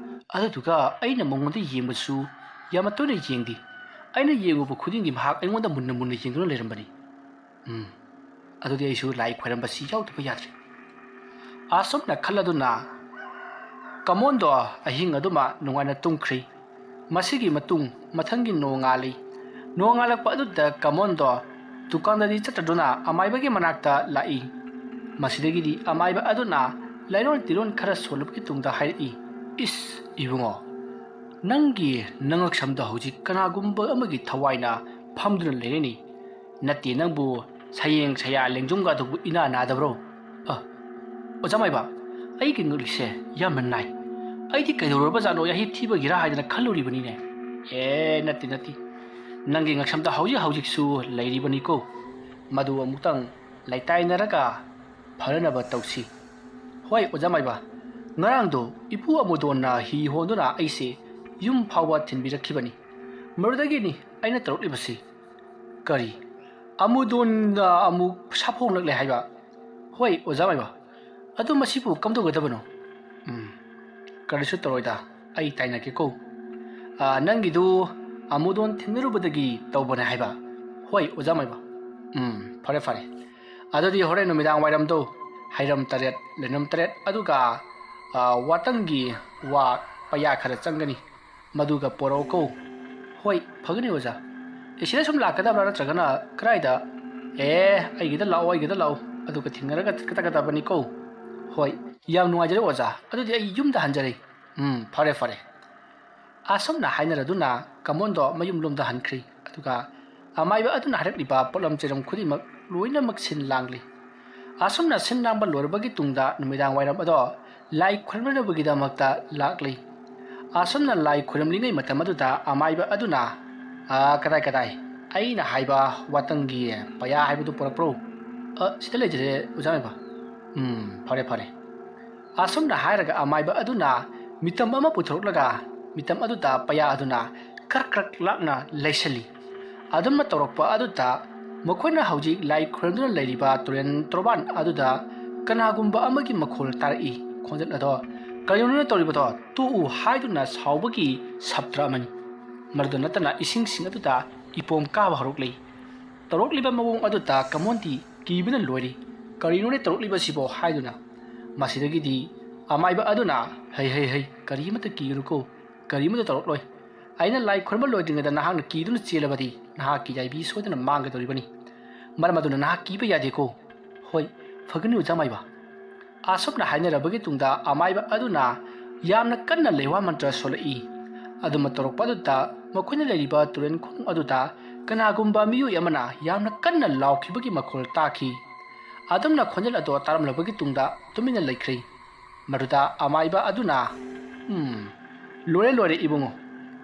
ꯑꯗꯨꯗꯨꯒ ꯑꯩꯅ ꯃꯉꯣꯟꯗ ꯌꯦꯡꯕꯁꯨ ꯌꯥꯝꯅ ꯇꯣꯏꯅ ꯌꯦꯡꯗꯦ꯫ ꯑꯩꯅ ꯌꯦꯡꯉꯨꯕ ꯈꯨꯗꯤꯡꯒꯤ ꯃꯍꯥꯛ ꯑꯩꯉꯣꯟꯗ ꯃꯨꯟꯅ ꯃꯨꯟꯅ ꯌꯦꯡꯗꯨꯅ ꯂꯩꯔꯝꯕꯅꯤ꯫ ꯎꯝ, ꯑꯗꯨꯗꯤ ꯑꯩꯁꯨ ꯂꯥꯏ ꯈꯣꯏꯔꯝꯕꯁꯤ ꯌꯥꯎꯗꯕ ꯌꯥꯗ꯭ꯔꯦ꯫" ꯑꯁꯨꯝꯅ ꯈꯜꯂꯗꯨꯅ ꯀꯃꯣꯟꯗꯣ ꯑꯍꯤꯡ ꯑꯗꯨꯃ ꯅꯨꯡꯉꯥꯏꯅ ꯇꯨꯝꯈ꯭ꯔꯤ꯫ ꯃꯁꯤꯒꯤ ꯃꯇꯨꯡ ꯃꯊꯪꯒꯤ ꯅꯣꯡꯉꯥꯜꯂꯤ꯫ ꯅꯣꯡꯉꯥꯜꯂꯛꯄ ꯑꯗꯨꯗ ꯀꯃꯣꯟꯗꯣ ꯗꯨꯀꯥꯟꯗꯗꯤ ꯆꯠꯇꯗꯨꯅ ꯑꯃꯥꯏꯕꯒꯤ ꯃꯅꯥꯛꯇ ꯂꯥꯛꯏ꯫ ꯃꯁꯤꯗꯒꯤꯗꯤ ꯑꯃꯥꯏꯕ ꯑꯗꯨꯅ ꯂꯥꯏꯔꯣꯟ ꯇꯤꯔꯣꯟ ꯈꯔ ꯁꯣꯜꯂꯕꯒꯤ ꯇꯨꯡꯗ ꯍꯥꯏꯔꯛꯏ, "ꯏꯁ, ꯏꯕꯨꯡꯉꯣ, ꯅꯪꯒꯤ ꯅꯉꯛꯁꯝꯗ ꯍꯧꯖꯤꯛ ꯀꯅꯥꯒꯨꯝꯕ ꯑꯃꯒꯤ ꯊꯋꯥꯏꯅ ꯐꯝꯗꯨꯅ ꯂꯩꯔꯦꯅꯦ꯫ ꯅꯠꯇꯦ, ꯅꯪꯕꯨ ꯁꯌꯦꯡ ꯁꯌꯥ ꯂꯦꯡꯖꯨꯝꯒ ꯑꯗꯨꯕꯨ ꯏꯅꯥ ꯅꯥꯗꯕ꯭ꯔꯣ?" "ꯑ, ꯑꯣꯖꯥ ꯃꯥꯏꯕ, ꯑꯩꯒꯤ ꯉꯛꯂꯤꯁꯦ ꯌꯥꯝꯅ ꯅꯥꯏ꯫ ꯑꯩꯗꯤ ꯀꯩꯗꯧꯔꯕꯖꯥꯠꯅꯣ, ꯌꯥꯍꯤꯞ ꯊꯤꯕꯒꯤꯔꯥ ꯍꯥꯏꯗꯅ ꯈꯜꯂꯨꯔꯤꯕꯅꯤꯅꯦ꯫" "ꯑꯦ, ꯅꯠꯇꯦ, ꯅꯠꯇꯦ꯫ ꯅꯪꯒꯤ ꯉꯛꯁꯝꯗ ꯍꯧꯖꯤꯛ ꯍꯧꯖꯤꯛꯁꯨ ꯂꯩꯔꯤꯕꯅꯤꯀꯣ꯫ ꯃꯗꯨ ꯑꯃꯨꯛꯇꯪ ꯂꯩꯇꯥꯏꯅꯔꯒ ꯐꯅꯅꯕ ꯇꯧꯁꯤ꯫" "ꯍꯣꯏ, ꯑꯣꯖꯥ ꯃꯥꯏꯕ, "ꯉꯔꯥꯡꯗꯣ ꯏꯄꯨ ꯑꯃꯨꯗꯣꯟꯅ ꯍꯤ ꯍꯣꯟꯗꯨꯅ ꯑꯩꯁꯦ ꯌꯨꯝ ꯐꯥꯎꯕ ꯊꯤꯟꯕꯤꯔꯛꯈꯤꯕꯅꯤ꯫ ꯃꯗꯨꯗꯒꯤꯅꯤ ꯑꯩꯅ ꯇꯧꯔꯛꯂꯤꯕꯁꯤ꯫" "ꯀꯔꯤ? ꯑꯃꯨꯗꯣꯟꯅ ꯑꯃꯨꯛ ꯁꯥꯐꯣꯡꯂꯛꯂꯦ ꯍꯥꯏꯕ?" "ꯍꯣꯏ, ꯑꯣꯖꯥ ꯃꯥꯏꯕ꯫ ꯑꯗꯨ ꯃꯁꯤꯕꯨ ꯀꯝꯗꯧꯒꯗꯕꯅꯣ?" "ꯎꯝ, ꯀꯔꯤꯁꯨ ꯇꯧꯔꯣꯏꯗ, ꯑꯩ ꯇꯥꯏꯅꯒꯦꯀꯣ꯫ ꯑ, ꯅꯪꯒꯤꯗꯨ ꯑꯃꯨꯗꯣꯟ ꯊꯦꯡꯅꯔꯨꯕꯗꯒꯤ ꯇꯧꯕꯅꯦ ꯍꯥꯏꯕ?" "ꯍꯣꯏ, ꯑꯣꯖꯥ ꯃꯥꯏꯕ꯫" "ꯎꯝ, ꯐꯔꯦ, ꯐꯔꯦ꯫ ꯑꯗꯨꯗꯤ ꯍꯣꯔꯦꯟ ꯅꯨꯃꯤꯗꯥꯡ ꯋꯥꯏꯔꯝꯗꯣ ꯍꯩꯔꯝ ꯇꯔꯦꯠ, ꯂꯩꯅꯝ ꯇꯔꯦꯠ, ꯑꯗꯨꯒ, ꯑ, ꯋꯥꯇꯪꯒꯤ ꯋꯥ ꯄꯩꯌꯥ ꯈꯔ ꯆꯪꯒꯅꯤ, ꯃꯗꯨꯒ ꯄꯣꯔꯛꯎꯀꯣ꯫" "ꯍꯣꯏ, ꯐꯒꯅꯤ ꯑꯣꯖꯥ꯫" "ꯑꯦ, ꯁꯤꯗ ꯁꯨꯝ ꯂꯥꯛꯀꯗꯕ꯭ꯔꯥ, ꯅꯠꯇ꯭ꯔꯒꯅ ꯀꯗꯥꯏꯗ?" "ꯑꯦ, ꯑꯩꯒꯤꯗ ꯂꯥꯛꯑꯣ, ꯑꯩꯒꯤꯗ ꯂꯥꯛꯑꯣ, ꯑꯗꯨꯒ ꯊꯦꯡꯅꯔꯒ ꯆꯠꯀꯗꯕꯅꯤꯀꯣ꯫" "ꯍꯣꯏ, ꯌꯥꯝ ꯅꯨꯡꯉꯥꯏꯖꯔꯦ ꯑꯣꯖꯥ, ꯑꯗꯨꯗꯤ ꯑꯩ ꯌꯨꯝꯗ ꯍꯟꯖꯔꯦ꯫" "ꯎꯝ, ꯐꯔꯦ, ꯐꯔꯦ꯫" ꯑꯁꯨꯝꯅ ꯍꯥꯏꯅꯔꯗꯨꯅ ꯀꯃꯣꯟꯗꯣ ꯃꯌꯨꯝꯂꯣꯝꯗ ꯍꯟꯈ꯭ꯔꯤ꯫ ꯑꯗꯨꯒ ꯑꯃꯥꯏꯕ ꯑꯗꯨꯅ ꯍꯥꯏꯔꯛꯂꯤꯕ ꯄꯣꯠꯂꯝ ꯆꯩꯔꯝ ꯈꯨꯗꯤꯡꯃꯛ ꯂꯣꯏꯅꯃꯛ ꯁꯤꯟ ꯂꯥꯡꯂꯤ꯫ ꯑꯁꯨꯝꯅ ꯁꯤꯟ ꯂꯥꯡꯕ ꯂꯣꯏꯔꯕꯒꯤ ꯇꯨꯡꯗ ꯅꯨꯃꯤꯗꯥꯡ ꯋꯥꯏꯔꯝ ꯑꯗꯣ ꯂꯥꯏ ꯈꯨꯔꯨꯝꯅꯕꯒꯤꯗꯃꯛꯇ ꯂꯥꯛꯂꯤ꯫ ꯑꯁꯨꯝꯅ ꯂꯥꯏ ꯈꯨꯔꯨꯝꯂꯤꯉꯩ ꯃꯇꯝ ꯑꯗꯨꯗ ꯑꯃꯥꯏꯕ ꯑꯗꯨꯅ, "ꯑꯥ, ꯀꯗꯥꯏ, ꯀꯗꯥꯏ? ꯑꯩꯅ ꯍꯥꯏꯕ ꯋꯥꯇꯪꯒꯤ ꯄꯌꯥ ꯍꯥꯏꯕꯗꯨ ꯄꯨꯔꯛꯄ꯭ꯔꯣ?" "ꯑ, ꯁꯤꯗ ꯂꯩꯖꯔꯦ, ꯑꯣꯖꯥ ꯃꯥꯏꯕ꯫" "ꯎꯝ, ꯐꯔꯦ, ꯐꯔꯦ꯫" ꯑꯁꯨꯝꯅ ꯍꯥꯏꯔꯒ ꯑꯃꯥꯏꯕ ꯑꯗꯨꯅ ꯃꯤꯇꯝ ꯑꯃ ꯄꯨꯊꯣꯔꯛꯂꯒ ꯃꯤꯇꯝ ꯑꯗꯨꯗ ꯄꯌꯥ ꯑꯗꯨꯅ ꯀ꯭ꯔꯛ ꯀ꯭ꯔꯛ ꯂꯥꯛꯅ ꯂꯩꯁꯜꯂꯤ꯫ ꯑꯗꯨꯝꯅ ꯇꯧꯔꯛꯄ ꯑꯗꯨꯗ ꯃꯈꯣꯏꯅ ꯍꯧꯖꯤꯛ ꯂꯥꯏ ꯈꯨꯔꯨꯝꯗꯨꯅ ꯂꯩꯔꯤꯕ ꯇꯨꯔꯦꯜ ꯇꯣꯔꯕꯥꯟ ꯑꯗꯨꯗ ꯀꯅꯥꯒꯨꯝꯕ ꯑꯃꯒꯤ ꯃꯈꯣꯜ ꯇꯥꯔꯛꯏ꯫ ꯈꯣꯟꯖꯦꯜ ꯑꯗꯣ, "ꯀꯔꯤꯅꯣꯅ ꯇꯧꯔꯤꯕꯗꯣ? ꯇꯣꯛꯎ" ꯍꯥꯏꯗꯨꯅ ꯁꯥꯎꯕꯒꯤ ꯁꯞꯇ꯭ꯔ ꯑꯃꯅꯤ꯫ ꯃꯗꯨꯗ ꯅꯠꯇꯅ ꯏꯁꯤꯡꯁꯤꯡ ꯑꯗꯨꯗ ꯏꯄꯣꯝ ꯀꯥꯕ ꯍꯧꯔꯛꯂꯤ꯫ ꯇꯧꯔꯛꯂꯤꯕ ꯃꯑꯣꯡ ꯑꯗꯨꯗ ꯀꯃꯣꯟꯗꯤ ꯀꯤꯕꯅ ꯂꯣꯏꯔꯤ꯫ "ꯀꯔꯤꯅꯣꯅꯦ ꯇꯧꯔꯛꯂꯤꯕꯁꯤꯕꯣ?" ꯍꯥꯏꯗꯨꯅ꯫ ꯃꯁꯤꯗꯒꯤꯗꯤ ꯑꯃꯥꯏꯕ ꯑꯗꯨꯅ, "ꯍꯩ, ꯍꯩ, ꯍꯩ, ꯀꯔꯤꯃꯠꯇ ꯀꯤꯒꯅꯨꯀꯣ, ꯀꯔꯤꯃꯠꯇ ꯇꯧꯔꯛꯂꯣꯏ꯫ ꯑꯩꯅ ꯂꯥꯏ ꯈꯨꯔꯨꯝꯕ ꯂꯣꯏꯗ꯭ꯔꯤꯉꯩꯗ ꯅꯍꯥꯛꯅ ꯀꯤꯗꯨꯅ ꯆꯦꯜꯂꯕꯗꯤ ꯅꯍꯥꯛꯀꯤ ꯌꯥꯏꯕꯤ ꯁꯣꯏꯗꯅ ꯃꯥꯡꯒꯗꯧꯔꯤꯕꯅꯤ꯫ ꯃꯔꯝ ꯑꯗꯨꯅ ꯅꯍꯥꯛ ꯀꯤꯕ ꯌꯥꯗꯦꯀꯣ꯫" "ꯍꯣꯏ, ꯐꯒꯅꯤ ꯑꯣꯖꯥ ꯃꯥꯏꯕ꯫" ꯑꯁꯨꯝꯅ ꯍꯥꯏꯅꯔꯕꯒꯤ ꯇꯨꯡꯗ ꯑꯃꯥꯏꯕ ꯑꯗꯨꯅ ꯌꯥꯝꯅ ꯀꯟꯅ ꯂꯩꯋꯥ ꯃꯟꯇ꯭ꯔ ꯁꯣꯜꯂꯛꯏ꯫ ꯑꯗꯨꯝꯅ ꯇꯧꯔꯛꯄ ꯑꯗꯨꯗ ꯃꯈꯣꯏꯅ ꯂꯩꯔꯤꯕ ꯇꯨꯔꯦꯜ ꯈꯣꯡ ꯑꯗꯨꯗ ꯀꯅꯥꯒꯨꯝꯕ ꯃꯤꯑꯣꯏ ꯑꯃꯅ ꯌꯥꯝꯅ ꯀꯟꯅ ꯂꯥꯎꯈꯤꯕꯒꯤ ꯃꯈꯣꯜ ꯇꯥꯈꯤ꯫ ꯑꯗꯨꯝꯅ ꯈꯣꯟꯖꯦꯜ ꯑꯗꯨ ꯇꯥꯔꯝꯂꯕꯒꯤ ꯇꯨꯡꯗ ꯇꯨꯃꯤꯟꯅ ꯂꯩꯈ꯭ꯔꯤ꯫ ꯃꯗꯨꯗ ꯑꯃꯥꯏꯕ ꯑꯗꯨꯅ, "ꯎꯝ, ꯂꯣꯏꯔꯦ, ꯂꯣꯏꯔꯦ ꯏꯕꯨꯡꯉꯣ,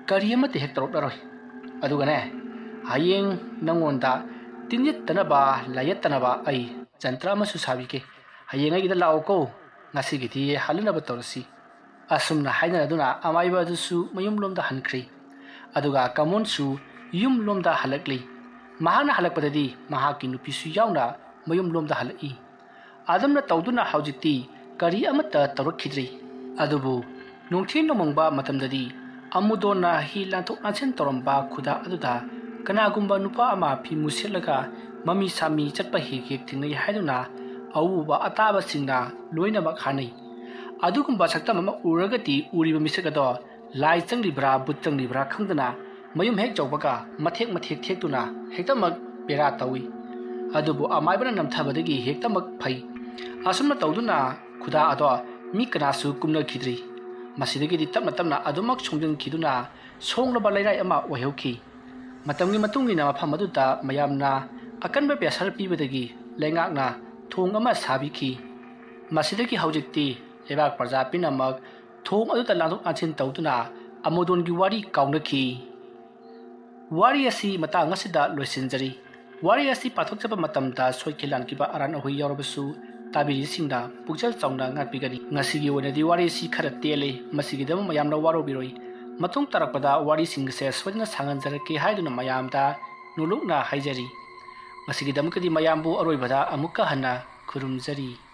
ꯀꯔꯤ ꯑꯃꯠꯇ ꯍꯦꯛ ꯇꯧꯔꯛꯂꯔꯣꯏ꯫ ꯑꯗꯨꯒꯅꯦ, ꯍꯌꯦꯡ ꯅꯪꯉꯣꯟꯗ ꯇꯤꯟꯌꯦꯠꯇꯅꯕ, ꯂꯥꯏꯌꯦꯠꯇꯅꯕ ꯑꯩ ꯖꯟꯇ꯭ꯔ ꯑꯃꯁꯨ ꯁꯥꯕꯤꯒꯦ꯫ ꯍꯌꯦꯡ ꯑꯩꯒꯤꯗ ꯂꯥꯛꯑꯣꯀꯣ꯫" ꯉꯁꯤꯒꯤꯗꯤ ꯍꯜꯂꯅꯕ ꯇꯧꯔꯁꯤ꯫ ꯑꯁꯨꯝꯅ ꯍꯥꯏꯅꯔꯗꯨꯅ ꯑꯃꯥꯏꯕ ꯑꯗꯨꯁꯨ ꯃꯌꯨꯝꯂꯣꯝꯗ ꯍꯟꯈ꯭ꯔꯦ꯫ ꯑꯗꯨꯒ ꯀꯃꯣꯟꯁꯨ ꯌꯨꯝꯂꯣꯝꯗ ꯍꯜꯂꯛꯂꯤ꯫ ꯃꯍꯥꯛꯅ ꯍꯜꯂꯛꯄꯗꯗꯤ ꯃꯍꯥꯛꯀꯤ ꯅꯨꯄꯤꯁꯨ ꯌꯥꯎꯅ ꯃꯌꯨꯝꯂꯣꯝꯗ ꯍꯜꯂꯛꯏ꯫ ꯑꯗꯨꯝꯅ ꯇꯧꯗꯨꯅ ꯍꯧꯖꯤꯛꯇꯤ ꯀꯔꯤ ꯑꯃꯠꯇ ꯇꯧꯔꯛꯈꯤꯗ꯭ꯔꯤ꯫ ꯑꯗꯨꯕꯨ ꯅꯨꯡꯊꯤꯜ ꯅꯣꯡꯃꯪꯕ ꯃꯇꯝꯗꯗꯤ ꯑꯃꯨꯗꯣꯟꯅ ꯍꯤ ꯂꯥꯟꯊꯣꯛ ꯂꯥꯟꯁꯤꯟ ꯇꯧꯔꯝꯕ ꯈꯨꯗꯥ ꯑꯗꯨꯗ ꯀꯅꯥꯒꯨꯝꯕ ꯅꯨꯄꯥ ꯑꯃ ꯐꯤ ꯃꯨꯁꯦꯠꯂꯒ ꯃꯃꯤ ꯁꯥꯃꯤ ꯆꯠꯄ ꯍꯦꯛ ꯍꯦꯛ ꯊꯦꯡꯅꯩ ꯍꯥꯏꯗꯨꯅ ꯑꯎꯕ ꯑꯇꯥꯕꯁꯤꯡꯅ ꯂꯣꯏꯅꯃꯛ ꯍꯥꯏꯅꯩ꯫ ꯑꯗꯨꯒꯨꯝꯕ ꯁꯛꯇꯝ ꯑꯃ ꯎꯔꯒꯗꯤ ꯎꯔꯤꯕ ꯃꯤꯁꯛ ꯑꯗꯣ ꯂꯥꯏ ꯆꯪꯂꯤꯕ꯭ꯔꯥ ꯚꯨꯠ ꯆꯪꯂꯤꯕ꯭ꯔꯥ ꯈꯪꯗꯅ ꯃꯌꯨꯝ ꯍꯦꯛ ꯌꯧꯕꯒ ꯃꯊꯦꯛ ꯃꯊꯦꯛ ꯊꯦꯛꯇꯨꯅ ꯍꯦꯛꯇꯃꯛ ꯕꯦꯔꯥ ꯇꯧꯏ꯫ ꯑꯗꯨꯕꯨ ꯑꯃꯥꯏꯕꯅ ꯅꯝꯊꯕꯗꯒꯤ ꯍꯦꯛꯇꯃꯛ ꯐꯩ꯫ ꯑꯁꯨꯝꯅ ꯇꯧꯗꯨꯅ ꯈꯨꯗꯥ ꯑꯗꯣ ꯃꯤ ꯀꯅꯥꯁꯨ ꯀꯨꯝꯅꯈꯤꯗ꯭ꯔꯤ꯫ ꯃꯁꯤꯗꯒꯤꯗꯤ ꯇꯞꯅ ꯇꯞꯅ ꯑꯗꯨꯃꯛ ꯁꯣꯡꯖꯤꯟꯈꯤꯗꯨꯅ ꯁꯣꯡꯂꯕ ꯂꯩꯔꯥꯏ ꯑꯃ ꯑꯣꯏꯍꯧꯈꯤ꯫ ꯃꯇꯝꯒꯤ ꯃꯇꯨꯡ ꯏꯟꯅ ꯃꯐꯝ ꯑꯗꯨꯗ ꯃꯌꯥꯝꯅ ꯑꯀꯟꯕ pressure ꯄꯤꯕꯗꯒꯤ ꯂꯩꯉꯥꯛꯅ ꯊꯣꯡ ꯑꯃ ꯁꯥꯕꯤꯈꯤ꯫ ꯃꯁꯤꯗꯒꯤ ꯍꯧꯖꯤꯛꯇꯤ ꯂꯩꯕꯥꯛ ꯄ꯭ꯔꯖꯥ ꯄꯨꯝꯅꯃꯛ ꯊꯣꯡ ꯑꯗꯨꯗ ꯂꯥꯟꯊꯣꯛ ꯂꯥꯟꯁꯤꯟ ꯇꯧꯗꯨꯅ ꯑꯃꯨꯗꯣꯟꯒꯤ ꯋꯥꯔꯤ ꯀꯥꯎꯅꯈꯤ꯫ ꯋꯥꯔꯤ ꯑꯁꯤ ꯃꯇꯥꯡ ꯑꯁꯤꯗ ꯂꯣꯏꯁꯤꯟꯖꯔꯤ꯫ ꯋꯥꯔꯤ ꯑꯁꯤ ꯄꯥꯊꯣꯛꯆꯕ ꯃꯇꯝꯗ ꯁꯣꯏꯈꯤ ꯂꯥꯟꯈꯤꯕ ꯑꯔꯥꯟ ꯑꯍꯣꯏ ꯌꯥꯎꯔꯕꯁꯨ ꯇꯥꯕꯤꯔꯤꯁꯤꯡꯅ ꯄꯨꯛꯆꯦꯜ ꯆꯥꯎꯅ ꯉꯥꯛꯄꯤꯒꯅꯤ꯫ ꯉꯁꯤꯒꯤ ꯑꯣꯏꯅꯗꯤ ꯋꯥꯔꯤ ꯑꯁꯤ ꯈꯔ ꯇꯦꯜꯂꯦ, ꯃꯁꯤꯒꯤꯗꯃꯛ ꯃꯌꯥꯝꯅ ꯋꯥꯔꯧꯕꯤꯔꯣꯏ꯫ ꯃꯇꯨꯡ ꯇꯥꯔꯛꯄꯗ ꯋꯥꯔꯤꯁꯤꯡ ꯑꯁꯦ ꯁꯣꯏꯗꯅ ꯁꯥꯡꯍꯟꯖꯔꯛꯀꯦ ꯍꯥꯏꯗꯨꯅ ꯃꯌꯥꯝꯗ ꯅꯣꯂꯨꯛꯅ ꯍꯥꯏꯖꯔꯤ꯫ ꯉꯁꯤꯒꯤꯗꯃꯛꯇꯗꯤ ꯃꯌꯥꯝꯕꯨ ꯑꯔꯣꯏꯕꯗ ꯑꯃꯨꯛꯀ ꯍꯟꯅ ꯈꯨꯔꯨꯝꯖꯔꯤ꯫